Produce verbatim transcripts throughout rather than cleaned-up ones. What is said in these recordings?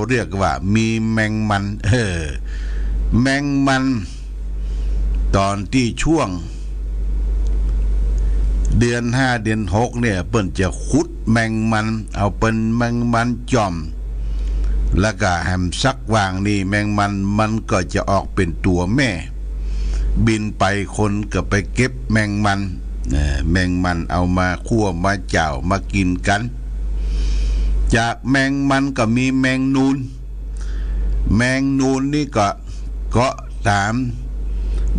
เรียกว่ามีแมงมัน เออ แมงมัน ต๋อนตี้ช่วง เดือนห้าเดือนหกเนี่ย เปิ้นจะขุดแมงมัน เอาเป๋นแมงมันจ่อม แล้วก็แหมสักว่างนี่แมงมันมันก็จะออกเป๋นตั๋วแม่ บินไป คนก็ไปเก็บแมงมัน เออ แมงมันเอามาคั่วมาจ่าวมากิ๋นกั๋น จากแมงมันก็มีแมงนูน แมงนูนนี่ก็เกาะต๋าม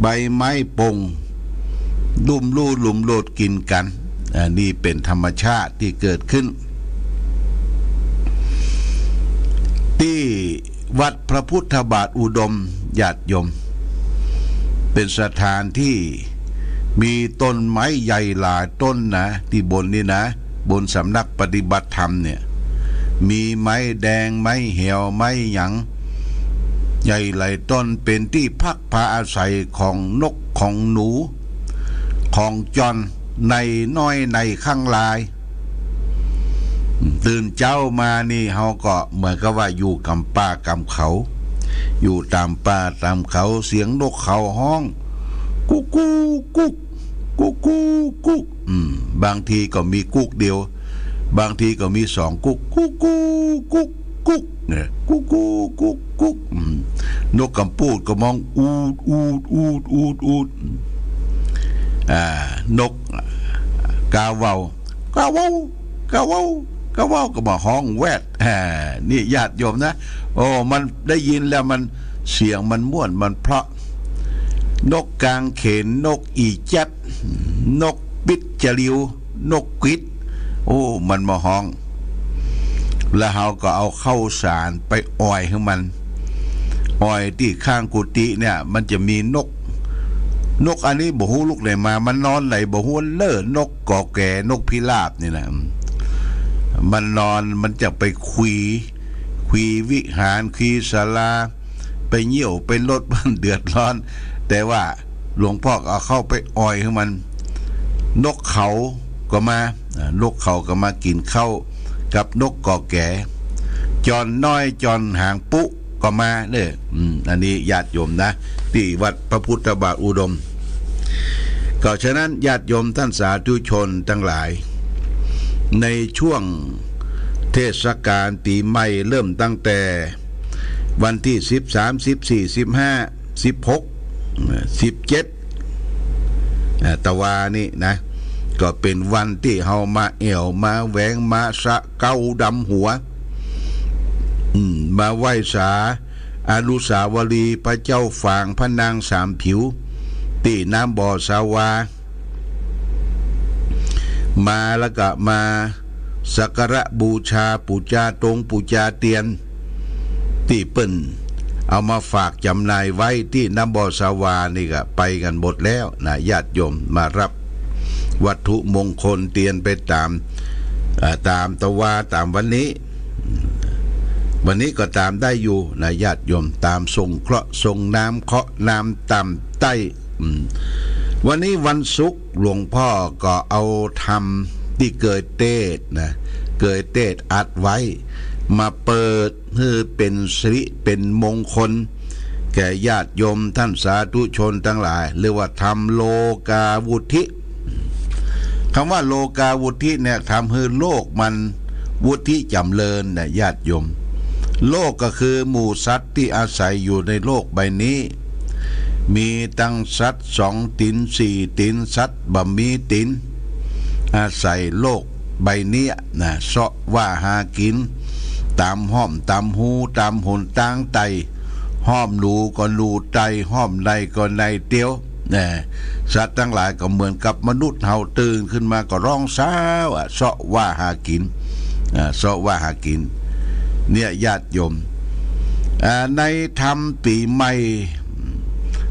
ใบไม้ป่ง ลุ่มลู่ลุ่มโลดกิ๋นกั๋น อันนี้เป๋นธรรมชาติตี้เกิดขึ้น ตี้วัดพระพุทธบาทอุดม ญาติโยม เป๋นสถานตี้มีต้นไม้ใหญ่หลายต้นนะ ตี้บนนี่นะ บนสำนักปฏิบัติธรรมเนี่ย มีไม้แดง ไม้แหว ไม้หยัง ใหญ่หลายต้น เป๋นตี้พักพาอาศัยของนกของหนู ของจ่อน ในน้อยในข้างลาย ตื่นเจ๊ามานี่เฮาก็เหมือนกับว่าอยู่กำป่ากำเขา อยู่ต๋ามป่าต๋ามเขา เสียงนกเขาฮ้อง กุ๊กกู้กุ๊ก กุ๊กกู้กุ๊ก อืม บางทีก็มีกุ๊กเดียว บางทีก็มีสองกุ๊ก กุ๊กกู้กุ๊ก กุ๊ก เนี่ย กุ๊กกู้กุ๊กกุ๊ก อืม นกกำปูดก็ฮ้อง อูด อูด อูด อูด อูด อ่า นกกาเว้า กาเว้า กาเว้า กาเว้า ก็มาฮ้องแวด อ่า นี่ญาติโยมนะ โอ้ มันได้ยินแล้วมัน เสียงมันม่วน มันเพราะ นกกางเขน นกอีแจ๊ด นกปิ๊ดจลิว นกกวิด โอ้ มันมาฮ้อง แล้วเฮาก็เอาข้าวสารไปอ่อยหื้อมัน อ่อยตี้ข้างกุฏิเนี่ย มันจะมีนก นกอันนี้บ่ฮู้ลูกไหนมา มันนอนไหลบ่ฮู้เล่อ นกกอแก๋ นกพิราบนี่นะ มันนอน มันจะไปขุย ขุยวิหาร ขุยศาลา ไปเยี่ยว ไปลด เปิ้นเดือดร้อน แต่ว่าหลวงพ่อเอาเข้าไปอ่อยหื้อมัน นกเขาก็มา อ่า นกเขาก็มากิ๋นข้าวกับนกกอแก๋ จ่อนน้อย จ่อนหางปุ๊ ก็มาเน่อ อืม อันนี้ญาติโยมนะ ตี้วัดพระพุทธบาทอุดม ก็ฉะนั้นญาติโยมท่านสาธุชนตังหลาย ในช่วงเทศกาลปี๋ใหม่เริ่มตั้งแต่วันตี้สิบสาม สิบสี่ สิบห้า สิบหก สิบเจ็ด อ่า ตะวานี่นะ ก็เป๋นวันตี้เฮามาแอ่วมาแหวงมาสะเกาดำหัว อืม มาไหว้สาอนุสาวรีย์พระเจ้าฝางพระนางสามผิว ตี้น้ำบ่อสาวา มาแล้วก็มาสักการะบูชา ปู๋จาตงปู๋จาเตียน ตี้เปิ้นเอามาฝากจ๋ำหน่ายไว้ตี้น้ำบ่อสาวานี่ก็ไปกั๋นหมดแล้วนะ ญาติโยมมารับวัตถุมงคลเตียนไปต๋าม อ่า ต๋ามตะวาต๋ามวันนี้ วันนี้ก็ต๋ามได้อยู่นะ ญาติโยม ต๋ามส่งเคราะห์ส่งน้ำเคราะห์น้ำต๋ามใต้ อืม วันนี้วันศุกร์ หลวงพ่อก็เอาธรรมตี้เกยเตสน์นะ เกยเตสน์อัดไว้ มาเปิดหื้อเป๋นสิริเป๋นมงคล แก่ญาติโยมท่านสาธุชนตังหลาย เรียกว่าธรรมโลกาวุฒิ กำว่าโลกาวุฒิเนี่ย ทำหื้อโลกมันวุฒิจ๋ำเริญนะ ญาติโยม โลกก็คือหมู่สัตว์ตี้อาศัยอยู่ในโลกใบนี้ มีตังสัตว์สองตี๋นสี่ตี๋น สัตว์บ่มีตี๋น อาศัยโลกใบเนี้ยนะ เซาะว่าหากิ๋น ต๋ามฮ่อมต๋ามฮู ต๋ามหนตางไต่ ฮ่อมหนูก็หนูไต่ ฮ่อมในก็ในเตียว นะ สัตว์ตังหลายก็เหมือนกับมนุษย์เฮา ตื่นขึ้นมาก็ฮ้องซาวอะ เซาะว่าหากิ๋น อ่า เซาะว่าหากิ๋น เนี่ย ญาติโยม อ่า ในธรรมปี๋ใหม่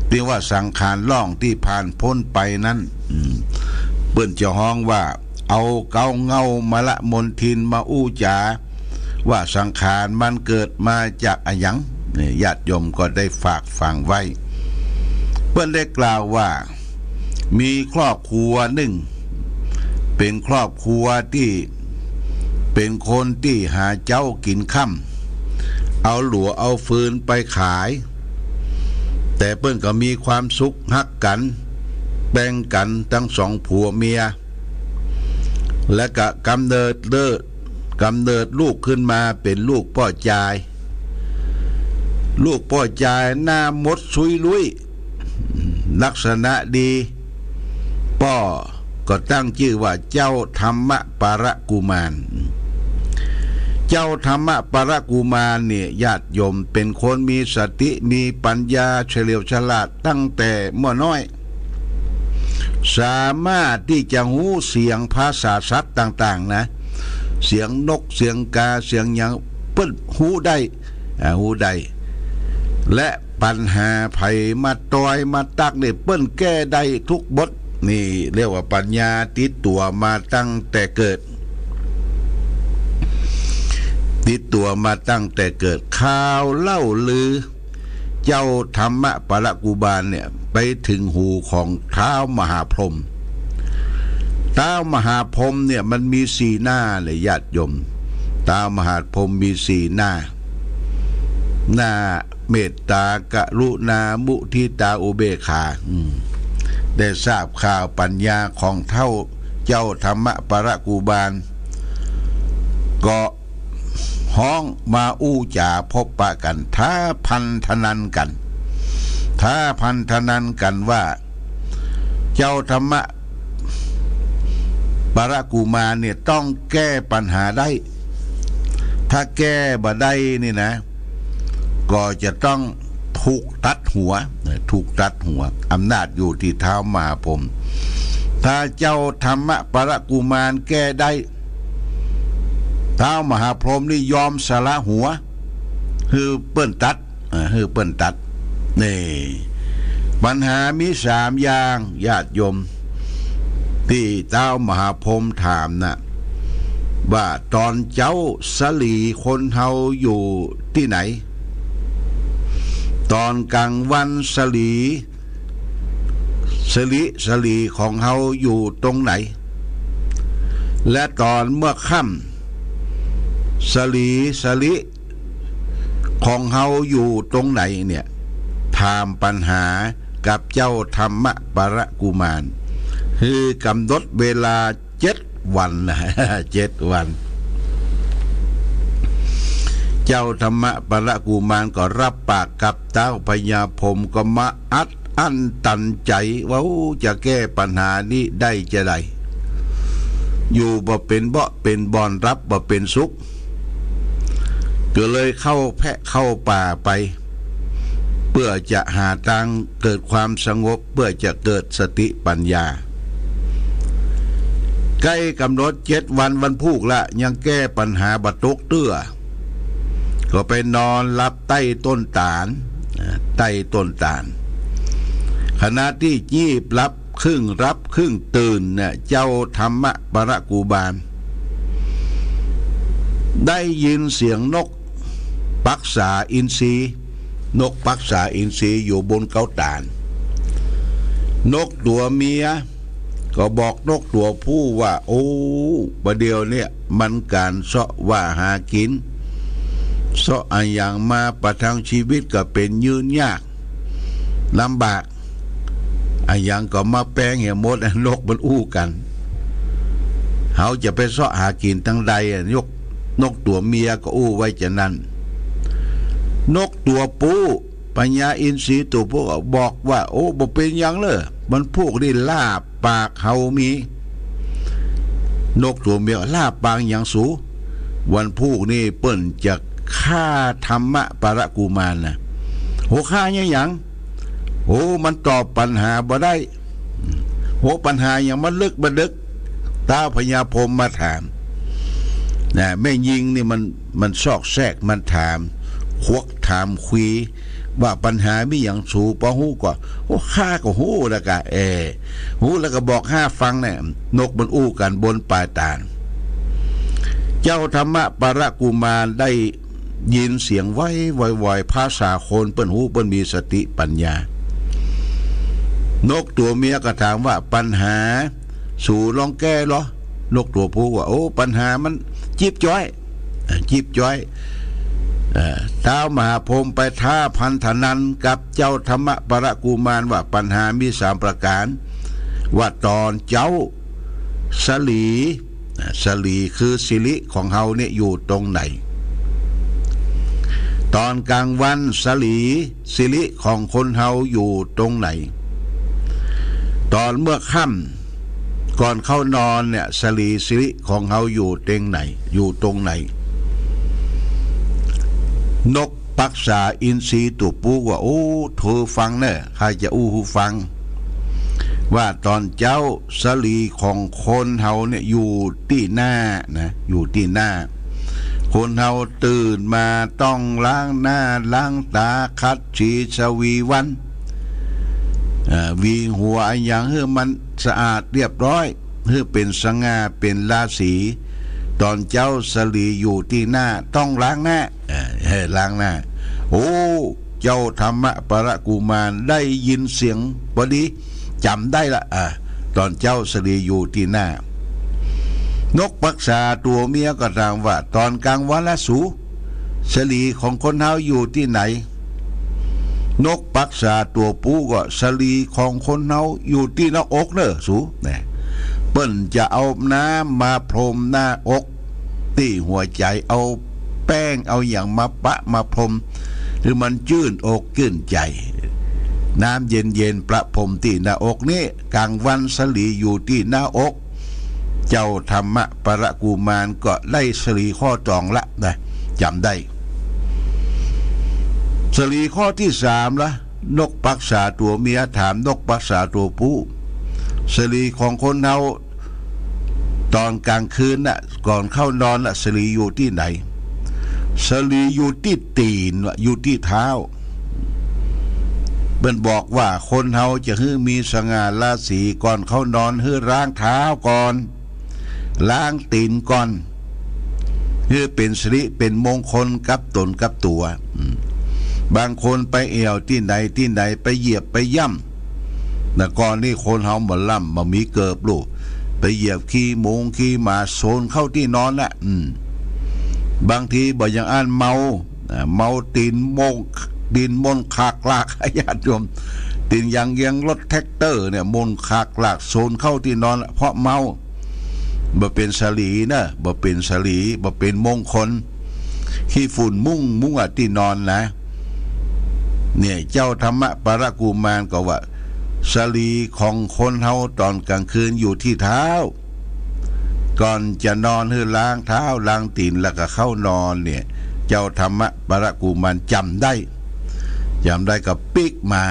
ตี้ว่าสังขารล่วงตี้ผ่านป๊นไปนั้น อืม เปิ้นจะฮ้องว่า เอาเก๊าเหง้ามาละมนทินมาอู้จ๋า ว่าสังขารมันเกิดมาจากอะหยัง นี่ ญาติโยมก็ได้ฝากฝังไว้ เปิ้นได้กล่าวว่า มีครอบครัวนึ่ง เป๋นครอบครัวตี้เป๋นคนตี้หาเจ๊ากิ๋นค่ำ เอาหลัวเอาฟืนไปขาย แต่เปิ้นก็มีความสุขฮักกั๋น แป๋งกั๋นตังสองผัวเมีย และก็ก๋ำเนิดเลิก ก๋ำเนิดลูกขึ้นมาเป๋นลูกป้อจาย ลูกป้อจายหน้ามดซุยลุย ลักษณะดี ป้อก็ตั้งจื้อว่าเจ้าธรรมปรกุมาร เจ้าธรรมปรกุมารเนี่ย ญาติโยม เป๋นคนมีสติ มีปัญญา เฉลียวฉลาดตั้งแต่เมื่อน้อย สามารถตี้จะฮู้เสียงภาษาสัตว์ต่างๆ นะ เสียงนก เสียงกา เสียงหยัง เปิ้นฮู้ได้ อ่า ฮู้ได้ และปัญหาใผมาตอยมาตั๊กเนี่ย เปิ้นแก้ได้ทุกบท นี่เรียกว่าปัญญาติดตั๋วมาตั้งแต่เกิด ติดตั๋วมาตั้งแต่เกิด ข่าวเล่าลือ เจ้าธรรมปรกุมารเนี่ย ไปเถิงหูของท้าวมหาพรหม ท้าวมหาพรหมเนี่ย มันมีสี่หน้าเลยญาติโยม ท้าวมหาพรหมมีสี่หน้า หน้าเมตตา กรุณา มุทิตา อุเบกขา อืม ได้ทราบข่าวปัญญาของเฒ่าเจ้าธรรมปรกุมาร ก็ฮ้องมาอู้จ๋าพบปะกั๋น ท้าพันธนันกั๋น ท้าพันธนันกั๋นว่า เจ้าธรรมปรกุมารเนี่ยต้องแก้ปัญหาได้ ถ้าแก้บ่ได้นี่นะ ก็จะต้องถูกตัดหัว ถูกตัดหัว อำนาจอยู่ตี้ท้าวมหาพรหม ถ้าเจ้าธรรมปรกุมารแก้ได้ ท้าวมหาพรหมนี่ยอมสละหัว หื้อเปิ้นตัด อ่า หื้อเปิ้นตัด นี่ ปัญหามีสามอย่าง ญาติโยม ตี้ท้าวมหาพรหมถามนะ ว่าต๋อนเจ๊าสลีคนเฮาอยู่ตี้ไหน ต๋อนก๋างวันสลี สลี สลีของเฮาอยู่ตรงไหน และต๋อนเมื่อค่ำ สลี สลี ของเฮาอยู่ตรงไหนเนี่ย ถามปัญหากับเจ้าธรรมปรกุมาร หื้อกำหนดเวลาเจ็ดวันนะ เจ็ดวัน เจ้าธรรมปรกุมารก็ฮับปากกับท้าวพญาพรหม ก็มาอัดอั้นตันใจ๋ว่า อู้ จะแก้ปัญหานี้ได้จาใด อยู่บ่เป๋นเบาะเป๋นบ่อน หลับบ่เป๋นสุข ก็เลยเข้าแพะเข้าป่าไป เพื่อจะหาตางเกิดความสงบ เพื่อจะเกิดสติปัญญา ใก้กำหนดเจ็ดวัน วันพูกละ ยังแก้ปัญหาบ่ตกเตื้อ ก็ไปนอนหลับใต้ต้นตาล อ่า ใต้ต้นตาล ขณะตี้ยีบหลับ ครึ่งหลับครึ่งตื่นเนี่ย เจ้าธรรมปรกุมาร ได้ยินเสียงนกปักษาอินทรี นกปักษาอินทรีอยู่บนเก๊าตาล นกตั๋วเมียก็บอกนกตั๋วผู้ว่า โอ้ บ่าเดี่ยวเนี่ยมันก๋านเซาะว่าหากิ๋น เซาะอะหยังมาประทังชีวิตก็เป๋นยืนยาก ลำบาก อะหยังก็มาแป๋งเหียหมด นกมันอู้กั๋น เฮาจะไปเซาะหากิ๋นตังใดอะ นก นกตั๋วเมียก็อู้ไว้จานั้น นกตั๋วผู้ พญาอินทรีตั๋วผู้ก็บอกว่า โอ้ บ่เป๋นหยังเลย วันพูกนี่ลาบปากเฮามี นกตั๋วเมีย ลาบปากหยังสู วันพูกนี่เปิ้นจะฆ่าธรรมปรกุมารนะ โห ฆ่าหยังหยัง โห มันตอบปัญหาบ่ได้ โห ปัญหาหยังมันลึกบ่ดึก ท้าวพญาพรหมมาถาม นะ แม่ญิงนี่มัน มันซอกแซก มันถาม ควักถามคุย ว่าปัญหามีหยังสู ปอฮู้ก่อ โอ้ ข้าก็ฮู้แล้วกะ เออ ฮู้แล้วก็บอกข้าฟังเนี่ย นกมันอู้กั๋นบนป่าตาล เจ้าธรรมปรกุมารได้ยินเสียงไวๆๆ ภาษาคน เปิ้นฮู้ เปิ้นมีสติปัญญา นกตั๋วเมียก็ถามว่า ปัญหาสูลองแก้ลอ นกตั๋วผู้ว่า โอ้ ปัญหามันจิ๊บจ้อย อ่ะ จิ๊บจ้อย เอ่อ ท้าวมหาพรหมไปท้าพันธนันกับเจ้าธรรมปรกุมารว่าปัญหามีสามประก๋าน ว่าต๋อนเจ๊าสาลี สาลีคือสิริของเฮาเนี่ยอยู่ตรงไหน ต๋อนก๋างวันสาลี สิริของคนเฮาอยู่ตรงไหน ต๋อนเมื่อค่ำก่อนเข้านอนเนี่ย สาลีสิริของเฮาอยู่เต็งไหน อยู่ตรงไหน นกปักษาอินทรีตั๋วปู๊ว่า โอ้ เธอฟังเน่อ ข้าจะอู้หื้อฟัง ว่าต๋อนเจ๊าสาลีของคนเฮาเนี่ยอยู่ตี้หน้านะ อยู่ตี้หน้า คนเฮาตื่นมาต้องล้างหน้าล้างต๋าขัดสีชวีวัน เอ่อ หวีหัวอะหยังหื้อมันสะอาดเรียบร้อย หื้อเป๋นสง่าเป๋นราศี ต๋อนเจ๊าสาลีอยู่ตี้หน้าต้องล้างหน้า เอ่อ เอ่อ ล้างหน้า โอ้ เจ้าธรรมปรกุมารได้ยินเสียงปอดี จ๋ำได้ละ อ่า ต๋อนเจ๊าสาลีอยู่ตี้หน้า นกปักษาตั๋วเมียก็ถามว่า ต๋อนก๋างวันละสู สาลีของคนเฮาอยู่ตี้ไหน นกปักษาตั๋วปู๊ก็ สาลีของคนเฮาอยู่ตี้หน้าอกเน่อสู นะ เปิ้นจะเอาน้ำมาพรมหน้าอก ตี้หัวใจ๋ เอาแป้งเอาหยังมาปะมาพรม หื้อมันจื้นอกจื้นใจ๋ น้ำเย็นๆ ประพรมตี้หน้าอกนี้ ก๋างวันสาลีอยู่ตี้หน้าอก เจ้าธรรมปรกุมารก็ได้สาลีข้อต๋องละนะ จ๋ำได้ สาลีข้อตี้สามละ นกปักษาตั๋วเมียถามนกปักษาตั๋วปู๊ สาลีของคนเฮาต๋อนก๋างคืนน่ะ ก่อนเข้านอนน่ะ สาลีอยู่ตี้ไหน สาลีอยู่ตี้ตี๋น ว่าอยู่ตี้เท้า เปิ้นบอกว่าคนเฮาจะหื้อมีสง่าราศีก่อนเข้านอน หื้อล้างเท้าก่อน ล้างตี๋นก่อน หื้อเป๋นสิริเป๋นมงคลกับต๋นกับตั๋ว อืม บางคนไปแอ่วตี้ไหนตี้ไหน ไปเหยียบไปย่ำ แต่ก่อนนี้คนเฮาบ่ล้ำบ่มีเกิบลูก ไปเหยียบขี้หมูขี้หมาโซนเข้าตี้นอนน่ะ อืม บางทีบ่อย่างอั้นเมา อ่า เมาตี๋นม่น ตี๋นม่นคากลาก ญาติโยม ตี๋นยางเยียงรถแทรกเตอร์เนี่ย ม่นคากลากโซนเข้าตี้นอน เพราะเมา บ่เป๋นสาลีนะ บ่เป๋นสาลี บ่เป๋นมงคล ขี้ฝุ่นมุ่งมุ่งอะตี้นอนนะ เนี่ย เจ้าธรรมปรกุมารก็ว่า สาลีของคนเฮาต๋อนก๋างคืนอยู่ตี้เท้า ก่อนจะนอนหื้อล้างเท้าล้างตี๋นแล้วก็เข้านอนเนี่ย เจ้าธรรมปรกุมารจ๋ำได้ จ๋ำได้ก็ปิ๊กมา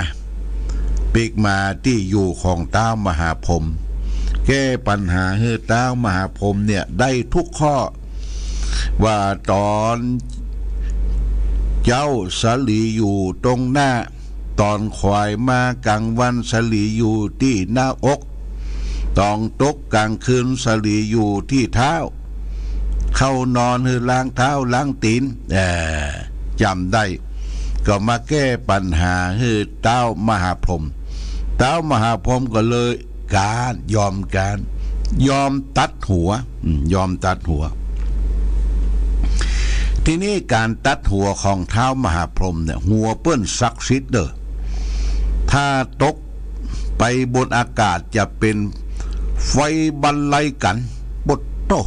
ปิ๊กมาตี้อยู่ของต้าวมหาพรหม แก้ปัญหาหื้อต้าวมหาพรหมเนี่ยได้ทุกข้อ ว่าต๋อนเจ๊าสาลีอยู่ตรงหน้า ต๋อนขวายมาก๋างวันสาลีอยู่ตี้หน้าอก ต๋อนตกก๋างคืนสาลีอยู่ตี้เท้า เข้านอนหื้อล้างเท้าล้างตี๋น เอ่อ จ๋ำได้ ก็มาแก้ปัญหาหื้อต้าวมหาพรหม ต้าวมหาพรหมก็เลยก๊าน ยอมก๊าน ยอมตัดหัว อืม ยอมตัดหัว ทีนี้ก๋านตัดหัวของท้าวมหาพรหมเนี่ย หัวเปิ้นศักดิ์สิทธิ์เด้อ ถ้าตกไปบนอากาศจะเป๋นไฟบรรลัยกัณฑ์ ปดโต้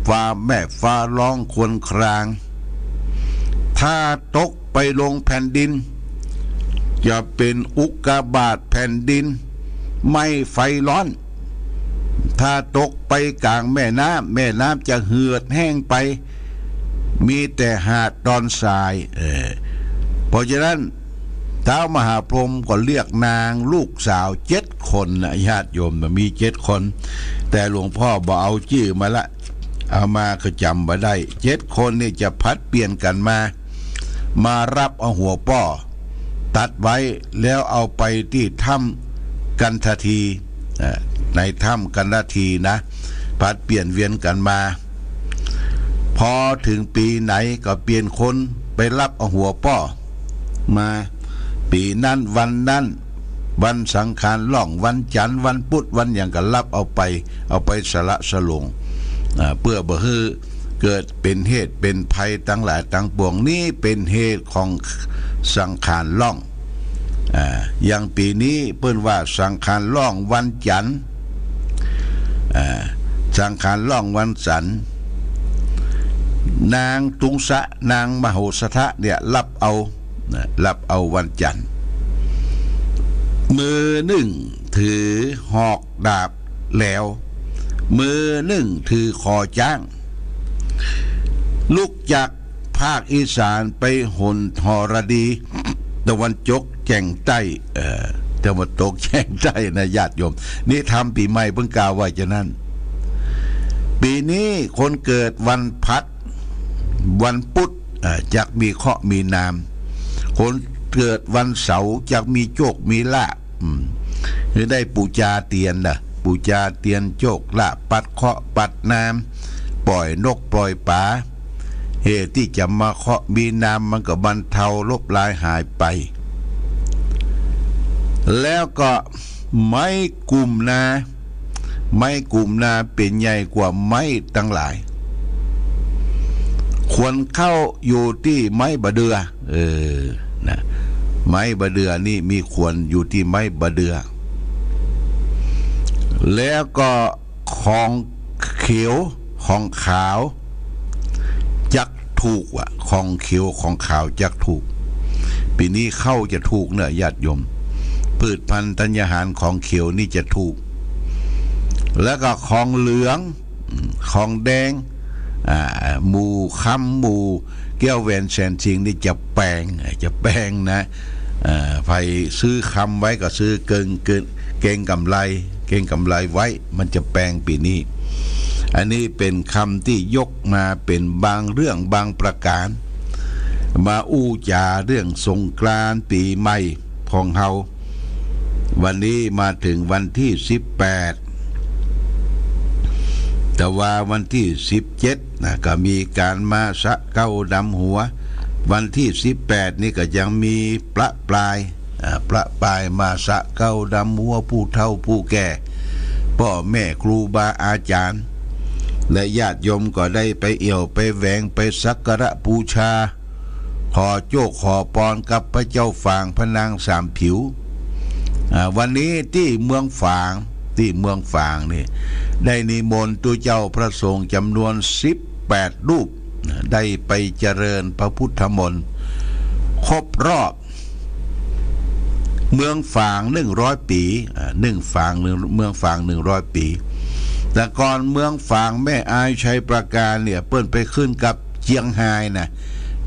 ฟ้าแมบฟ้าร้องครวญคราง ถ้าตกไปลงแผ่นดิน จะเป๋นอุกกาบาตแผ่นดินไหม้ไฟร้อน ถ้าตกไปก๋างแม่น้ำ แม่น้ำจะเหือดแห้งไป มีแต่หาดตอนทราย เออ เพราะฉะนั้น ท้าวมหาพรหมก็เรียกนางลูกสาวเจ็ดคนนะ ญาติโยมนะ มีเจ็ดคน แต่หลวงพ่อบ่เอาจื้อมาละ เอามาก็จ๋ำบ่ได้ เจ็ดคนนี่จะผลัดเปลี่ยนกั๋นมา มาฮับเอาหัวป้อ ตัดไว้ แล้วเอาไปตี้ถ้ำกันทที เอ่อ ในถ้ำกันททีนะ ผลัดเปลี่ยนเวียนกั๋นมา พอเถิงปี๋ไหนก็เปลี่ยนคนไปฮับเอาหัวป้อมา ปี๋นั้นวันนั้น วันสังขารล่อง วันจันทร์ วันพุธ วันหยังก็ฮับเอาไป เอาไปสละสลง อ่า เปื้อบ่หื้อ เกิดเป๋นเหตุเป๋นภัยตังหลายตังปวง นี้เป๋นเหตุของสังขารล่อง อ่า อย่างปี๋นี้เปิ้นว่าสังขารล่องวันจันทร์ อ่า สังขารล่องวันจันทร์ นางตุงสะ นางมโหสถะเนี่ย ฮับเอา นะ ฮับเอาวันจันทร์ มือนึ่งถือหอกดาบแหลว มือนึ่งถือขอจ๊าง ลุกจากภาคอีสานไปหนหรดี ตะวันตกแจ่งใต้ เอ่อ ตะวันตกแจ่งใต้นะญาติโยม นี้ธรรมปี๋ใหม่เปิ้นกล่าวว่าจะนั้น ปี๋นี้คนเกิดวันพัด วันปุธ อ่า จักมีเคราะห์มีนาม คนเกิดวันเสาร์จักมีโจคมีลาภ อืม คือได้ปู๋จาเตียนนะ ปู๋จาเตียนโจคลาภ ปัดเคราะห์ปัดนาม ป่อยนกป่อยป๋า เหตุตี้จะมาเคราะห์มีนามมันก็บรรเทาลบลายหายไป แล้วก็ไม้กุ่มนา ไม้กุ่มนาเป๋นใหญ่กว่าไม้ตังหลาย ขวนเข้าอยู่ตี้ไม้บ่าเดื่อ เออ นะ ไม้บ่าเดื่อนี่มีขวนอยู่ตี้ไม้บ่าเดื่อ แล้วก็ของเขียวของขาวจักถูกว่ะ ของเขียวของขาวจักถูก ปี๋นี้ข้าวจะถูกเน่อญาติโยม พืชพัณฑ์ธัญญาหารของเขียวนี่จะถูก แล้วก็ของเหลือง อืม ของแดง อ่า หมู่คำ หมู่แก้วแหวนแสนชิงนี่จะแปง จะแปงนะ เอ่อ ใผซื้อคำไว้ก็ซื้อเกิง เกิง เกงกำไร เกงกำไรไว้ มันจะแปงปี๋นี้ อันนี้เป๋นคำตี้ยกมาเป๋นบางเรื่องบางประก๋าน มาอู้จ๋าเรื่องสงกรานต์ปี๋ใหม่ของเฮา วันนี้มาเถิงวันตี้สิบแปด แต่ว่าวันตี้สิบเจ็ดนะ ก็มีก๋านมาสะเก๊าดำหัว วันตี้สิบแปดนี่ก็ยังมีประปราย อ่า ประปรายมาสะเก๊าดำหัวผู้เฒ่าผู้แก่ ป้อแม่ครูบาอาจ๋ารย์ และญาติโยมก็ได้ไปเอี่ยวไปแหวงไปสักการะบูชา ขอโจคขอปอนกับพระเจ้าฝางพระนางสามผิว อ่า วันนี้ตี้เมืองฝาง ตี้เมืองฝางนี่ ได้นิมนต์ตุ๊เจ้าพระสงฆ์จ๋ำนวนสิบแปดรูป ได้ไปเจริญพระพุทธมนต์ ครบรอบ เมืองฝางหนึ่งร้อยปี๋ อ่า หนึ่งฝาง หนึ่ง เมืองฝางหนึ่งร้อยปี๋ แต่ก่อนเมืองฝางแม่อายชัยปราการเนี่ย เปิ้นไปขึ้นกับเจียงฮายนะ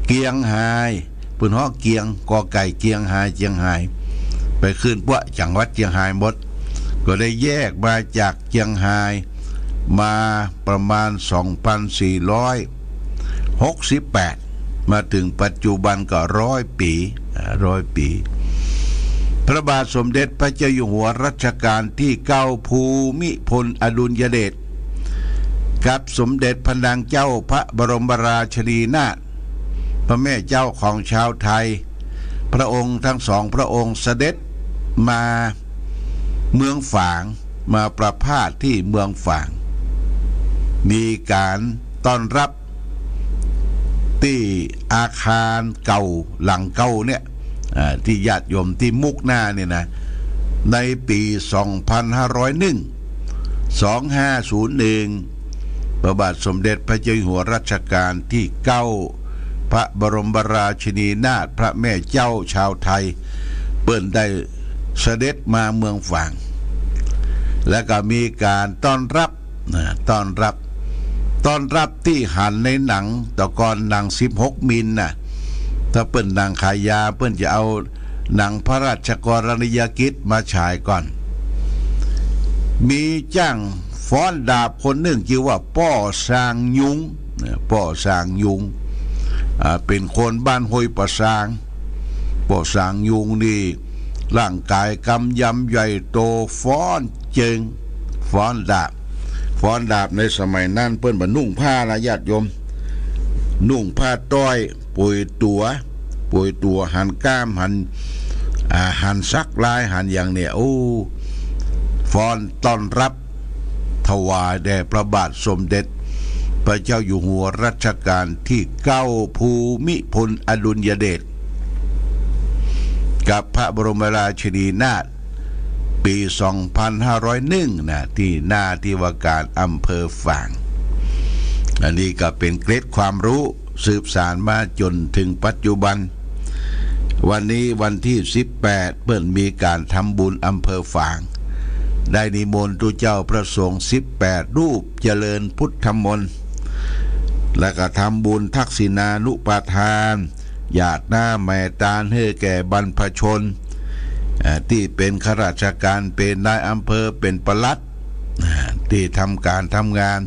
เกียงฮาย เปิ้นฮ้องเกียง กอไก่ เกียงฮาย เจียงฮาย ไปขึ้นปั้วจังหวัดเจียงฮายหมด ก็ได้แยกมาจากเจียงฮาย มาประมาณสองพันสี่ร้อยหกสิบแปด มาเถิงปัจจุบันก็ร้อยปี๋ อ่า ร้อยปี๋ พระบาทสมเด็จพระเจ้าอยู่หัวรัชกาลตี้เก้าภูมิพลอดุลยเดช กับสมเด็จพระนางเจ้าพระบรมราชินีนาถ พระแม่เจ้าของชาวไทย พระองค์ทั้งสองพระองค์เสด็จมาเมืองฝาง มาประพาสตี้เมืองฝาง มีก๋านต้อนรับตี้อาคารเก่าหลังเก่าเนี่ย อ่า ตี้ญาติโยมตี้มุกหน้าเนี่ยนะ ในปี๋สองพันห้าร้อยหนึ่ง สองห้าศูนย์หนึ่ง พระบาทสมเด็จพระเจ้าอยู่หัวรัชกาลตี้เก้า พระบรมราชินีนาถ พระแม่เจ้าชาวไทย เปิ้นได้เสด็จมาเมืองฝาง แล้วก็มีก๋านต้อนรับ นะ ต้อนรับ ต้อนรับตี้หันในหนัง แต่ก่อนหนังสิบหกมิลน่ะ ถ้าเปิ้นหนังขายยา เปิ้นจะเอาหนังพระราชกรณียกิจมาฉายก่อน มีจ้างฟ้อนดาบคนนึ่งจื้อว่าป้อซางยุง นะ ป้อซางยุง อ่า เป๋นคนบ้านห้วยป่าซาง ป้อซางยุงนี่ร่างก๋ายกำยำใหญ่โต ฟ้อนเจิง ฟ้อนดาบ ฟ้อนดาบในสมัยนั้นเปิ้นบ่นุ่งผ้านะญาติโยม นุ่งผ้าต้อย โป๋ยตั๋ว โป๋ยตั๋วหันก้าม หัน อ่า หันสักลาย หันอย่างเนี่ย โอ้ ฟ้อนต้อนรับ ถวายแด่พระบาทสมเด็จ พระเจ้าอยู่หัวรัชกาลตี้เก้า ภูมิพลอดุลยเดช กับพระบรมราชินีนาถ ปี๋สองพันห้าร้อยหนึ่งนะ ตี้หน้าตี้ว่าก๋านอำเภอฝาง อันนี้ก็เป๋นเกร็ดความฮู้สืบสานมาจ๋นเถิงปัจจุบัน วันนี้วันตี้สิบแปด เปิ้นมีก๋านทำบุญอำเภอฝาง ได้นิมนต์ตุ๊เจ้าพระสงฆ์สิบแปดรูปเจริญพุทธมนต์ แล้วก็ทำบุญทักษิณานุปทาน หยาดน้ำแหมตานหื้อแก่บรรพชน เอ่อ ตี้เป๋นข้าราชการ เป๋นนายอำเภอ เป๋นปลัด อ่า ตี้ทำก๋านทำงาน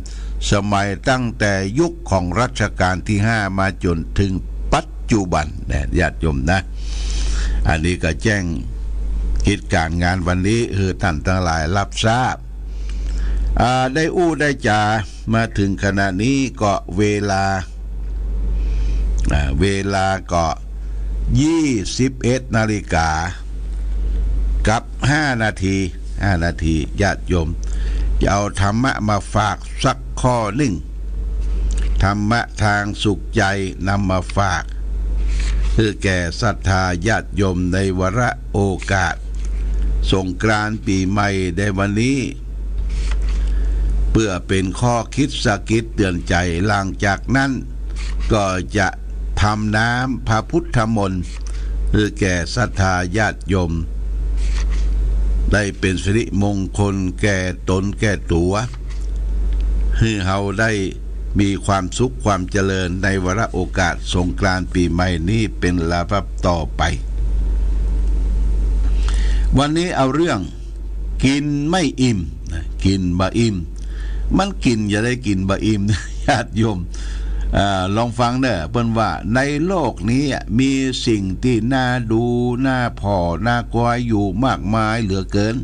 สมัยตั้งแต่ยุคของรัชกาลตี้ห้ามาจ๋นเถิงปัจจุบันนะ ญาติโยมนะ อันนี้ก็แจ้งกิจก๋านงานวันนี้หื้อต้านตังหลายฮับทราบ อ่า ได้อู้ได้จ๋ามาเถิงขณะนี้ก็เวลา อ่า เวลาก็ยี่สิบเอ็ดนาฬิกากับห้านาที ห้านาที ญาติโยม จะเอาธรรมะมาฝากสักข้อนึ่ง ธรรมะตางสุขใจ๋นำมาฝาก หื้อแก่ศรัทธาญาติโยมในวาระโอกาสสงกรานต์ปี๋ใหม่ในวันนี้ เปื้อเป๋นข้อคิดสะกิดเตื๋อนใจ๋ หลังจากนั้นก็จะทำน้ำพระพุทธมนต์ หื้อแก่ศรัทธาญาติโยม ได้เป๋นสิริมงคลแก่ต๋นแก่ตั๋ว หื้อเฮาได้มีความสุขความเจริญในวาระโอกาสสงกรานต์ปี๋ใหม่นี้เป๋นลำดับต่อไป วันนี้เอาเรื่อง กิ๋นไม่อิ่มนะ กิ๋นบ่อิ่ม มันกิ๋นจะได้กิ๋นบ่อิ่ม ญาติโยม อ่า ลองฟังเน่อ เปิ้นว่าในโลกนี้มีสิ่งตี้น่าดู น่าผ่อ น่ากอยอยู่มากมายเหลือเกิน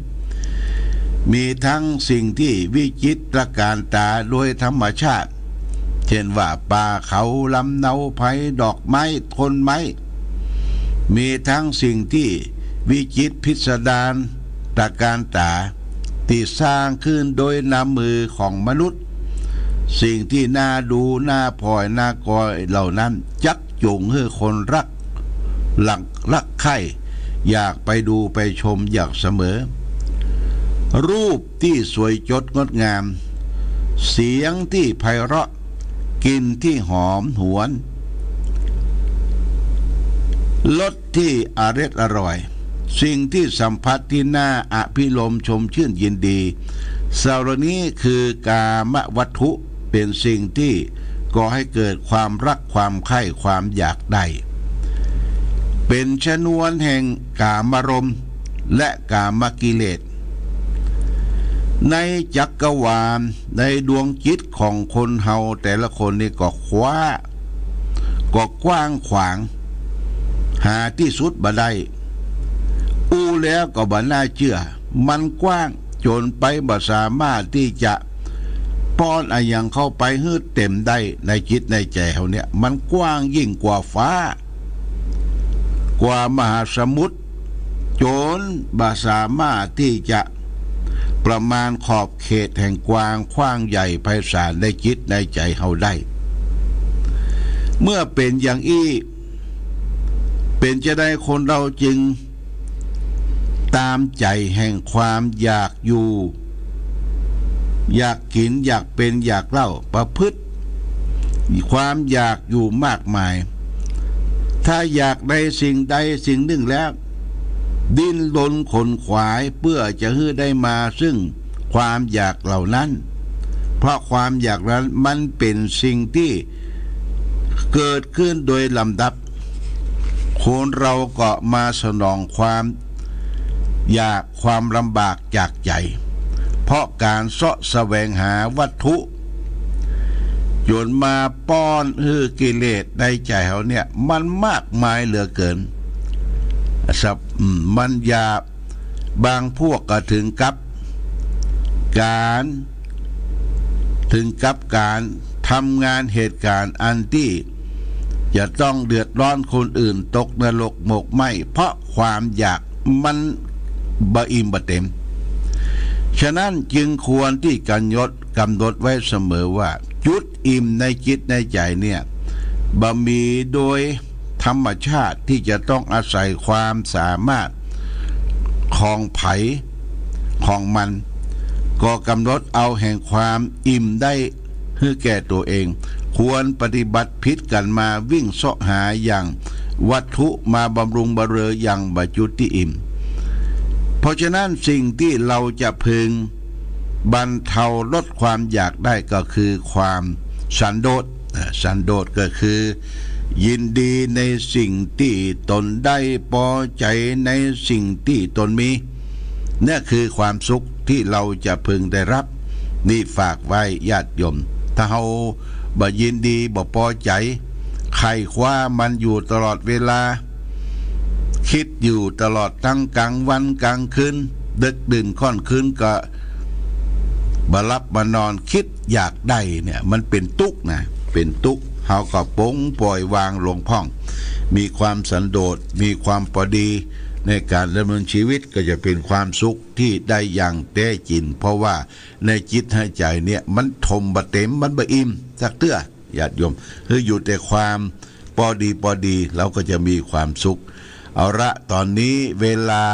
มีตึงสิ่งตี้วิจิตรตระก๋านต๋าโดยธรรมชาติ เจ้นว่าป่าเขา ลำเนาไพร ดอกไม้ ต้นไม้ มีตึงสิ่งตี้วิจิตรพิสดารตระก๋านต๋า ตี้สร้างขึ้นโดยน้ำมือของมนุษย์ สิ่งตี้น่าดู น่าผ่อ น่ากอยเหล่านั้น จั๊กจูงหื้อคนรัก หลั่งรักใคร่ อยากไปดูไปชมอย่างเสมอ รูปตี้สวยจดงดงาม เสียงตี้ไพเราะ กลิ่นตี้หอมหวน รสตี้อร็ดอร่อย สิ่งตี้สัมผัสตี้น่าอภิรมย์ชมชื่นยินดี เหล่านี้คือกามวัตถุ เป๋นสิ่งตี้ก่อหื้อเกิดความรัก ความใคร่ ความอยากได้ เป๋นชนวนแห่งกามารมณ์ และกามกิเลส ในจักรวาล ในดวงจิตของคนเฮาแต่ละคนนี่ก็คว้า ก็กว้างขวาง หาตี้สุดบ่ได้ อู้แล้วก็บ่น่าเจื้อ มันกว้างจ๋นไปบ่สามารถตี้จะป้อนอะหยังเข้าไปหื้อเต๋มได้ในจิตในใจ๋เฮาเนี่ย มันกว้างยิ่งกว่าฟ้า กว่ามหาสมุทร จ๋นบ่สามารถตี้จะประมาณขอบเขตแห่งความกว้างใหญ่ไพศาลในจิตในใจ๋เฮาได้ เมื่อเป๋นอย่างอี้ เป๋นจาใดคนเฮาจึงต๋ามใจ๋แห่งความอยากอยู่ อยากกิ๋น อยากเป๋น อยากเล่า ประพฤติ ความอยากอยู่มากมาย ถ้าอยากได้สิ่งใดสิ่งนึ่งแล้ว ดิ้นรนขนขวายเปื้อจะหื้อได้มาซึ่งความอยากเหล่านั้น เพราะความอยากนั้นมันเป๋นสิ่งตี้เกิดขึ้นโดยลำดับ คนเฮาก็มาสนองความอยาก ความลำบากจากใจ๋ เพราะก๋านเซาะแสวงหาวัตถุ จ๋นมาป้อนหื้อกิเลสในใจ๋เฮาเนี่ย มันมากมายเหลือเกิน สับ อืม มันหยาบ บางพวกก็เถิงกับก๋าน เถิงกับก๋านทำงานเหตุก๋ารณ์อันตี้จะต้องเดือดร้อนคนอื่น ตกนรกหมกไหม้ เพราะความอยากมันบ่อิ่มบ่เต๋ม ฉะนั้นจึงควรตี้ก๋ำหนด กำหนดไว้เสมอว่า จุดอิ่มในจิตในใจ๋เนี่ย บ่มีโดยธรรมชาติตี้จะต้องอาศัยความสามารถของใผของมัน ก็กำหนดเอาแห่งความอิ่มได้หื้อแก่ตั๋วเอง ควรปฏิบัติผิดกั๋นมาวิ่งเซาะหาอย่างวัตถุมาบำรุงบำเรออย่างบ่จุติอิ่ม เพราะฉะนั้นสิ่งตี้เฮาจะพึงบรรเทาลดความอยากได้ก็คือความสันโดษ อ่า สันโดษก็คือ ยินดีในสิ่งตี้ตนได้ ปอใจ๋ในสิ่งตี้ตนมี เนี่ยคือความสุขตี้เฮาจะพึงได้รับ นี่ฝากไว้ญาติโยม ถ้าเฮาบ่ยินดีบ่ปอใจ๋ ไขว่คว้ามันอยู่ตลอดเวลา กึ๊ดอยู่ตลอดตึงก๋างวันก๋างคืน ดึกดื่นค่อนคืนก็บ่หลับบ่นอน กึ๊ดอยากได้เนี่ย มันเป๋นตุ๊กข์นะ เป๋นตุ๊กข์ เฮาก็ปลงป่อยวางลงพ่อง มีความสันโดษ มีความปอดีในก๋านดำเนินชีวิต ก็จะเป๋นความสุขตี้ได้อย่างแต๊จิ๋ง เพราะว่าในจิตในใจ๋เนี่ย มันถมบ่เต๋ม มันบ่อิ่มสักเตื้อ ญาติโยม คืออยู่แต่ความปอดีปอดี เฮาก็จะมีความสุข เอาละ ต๋อนนี้เวลา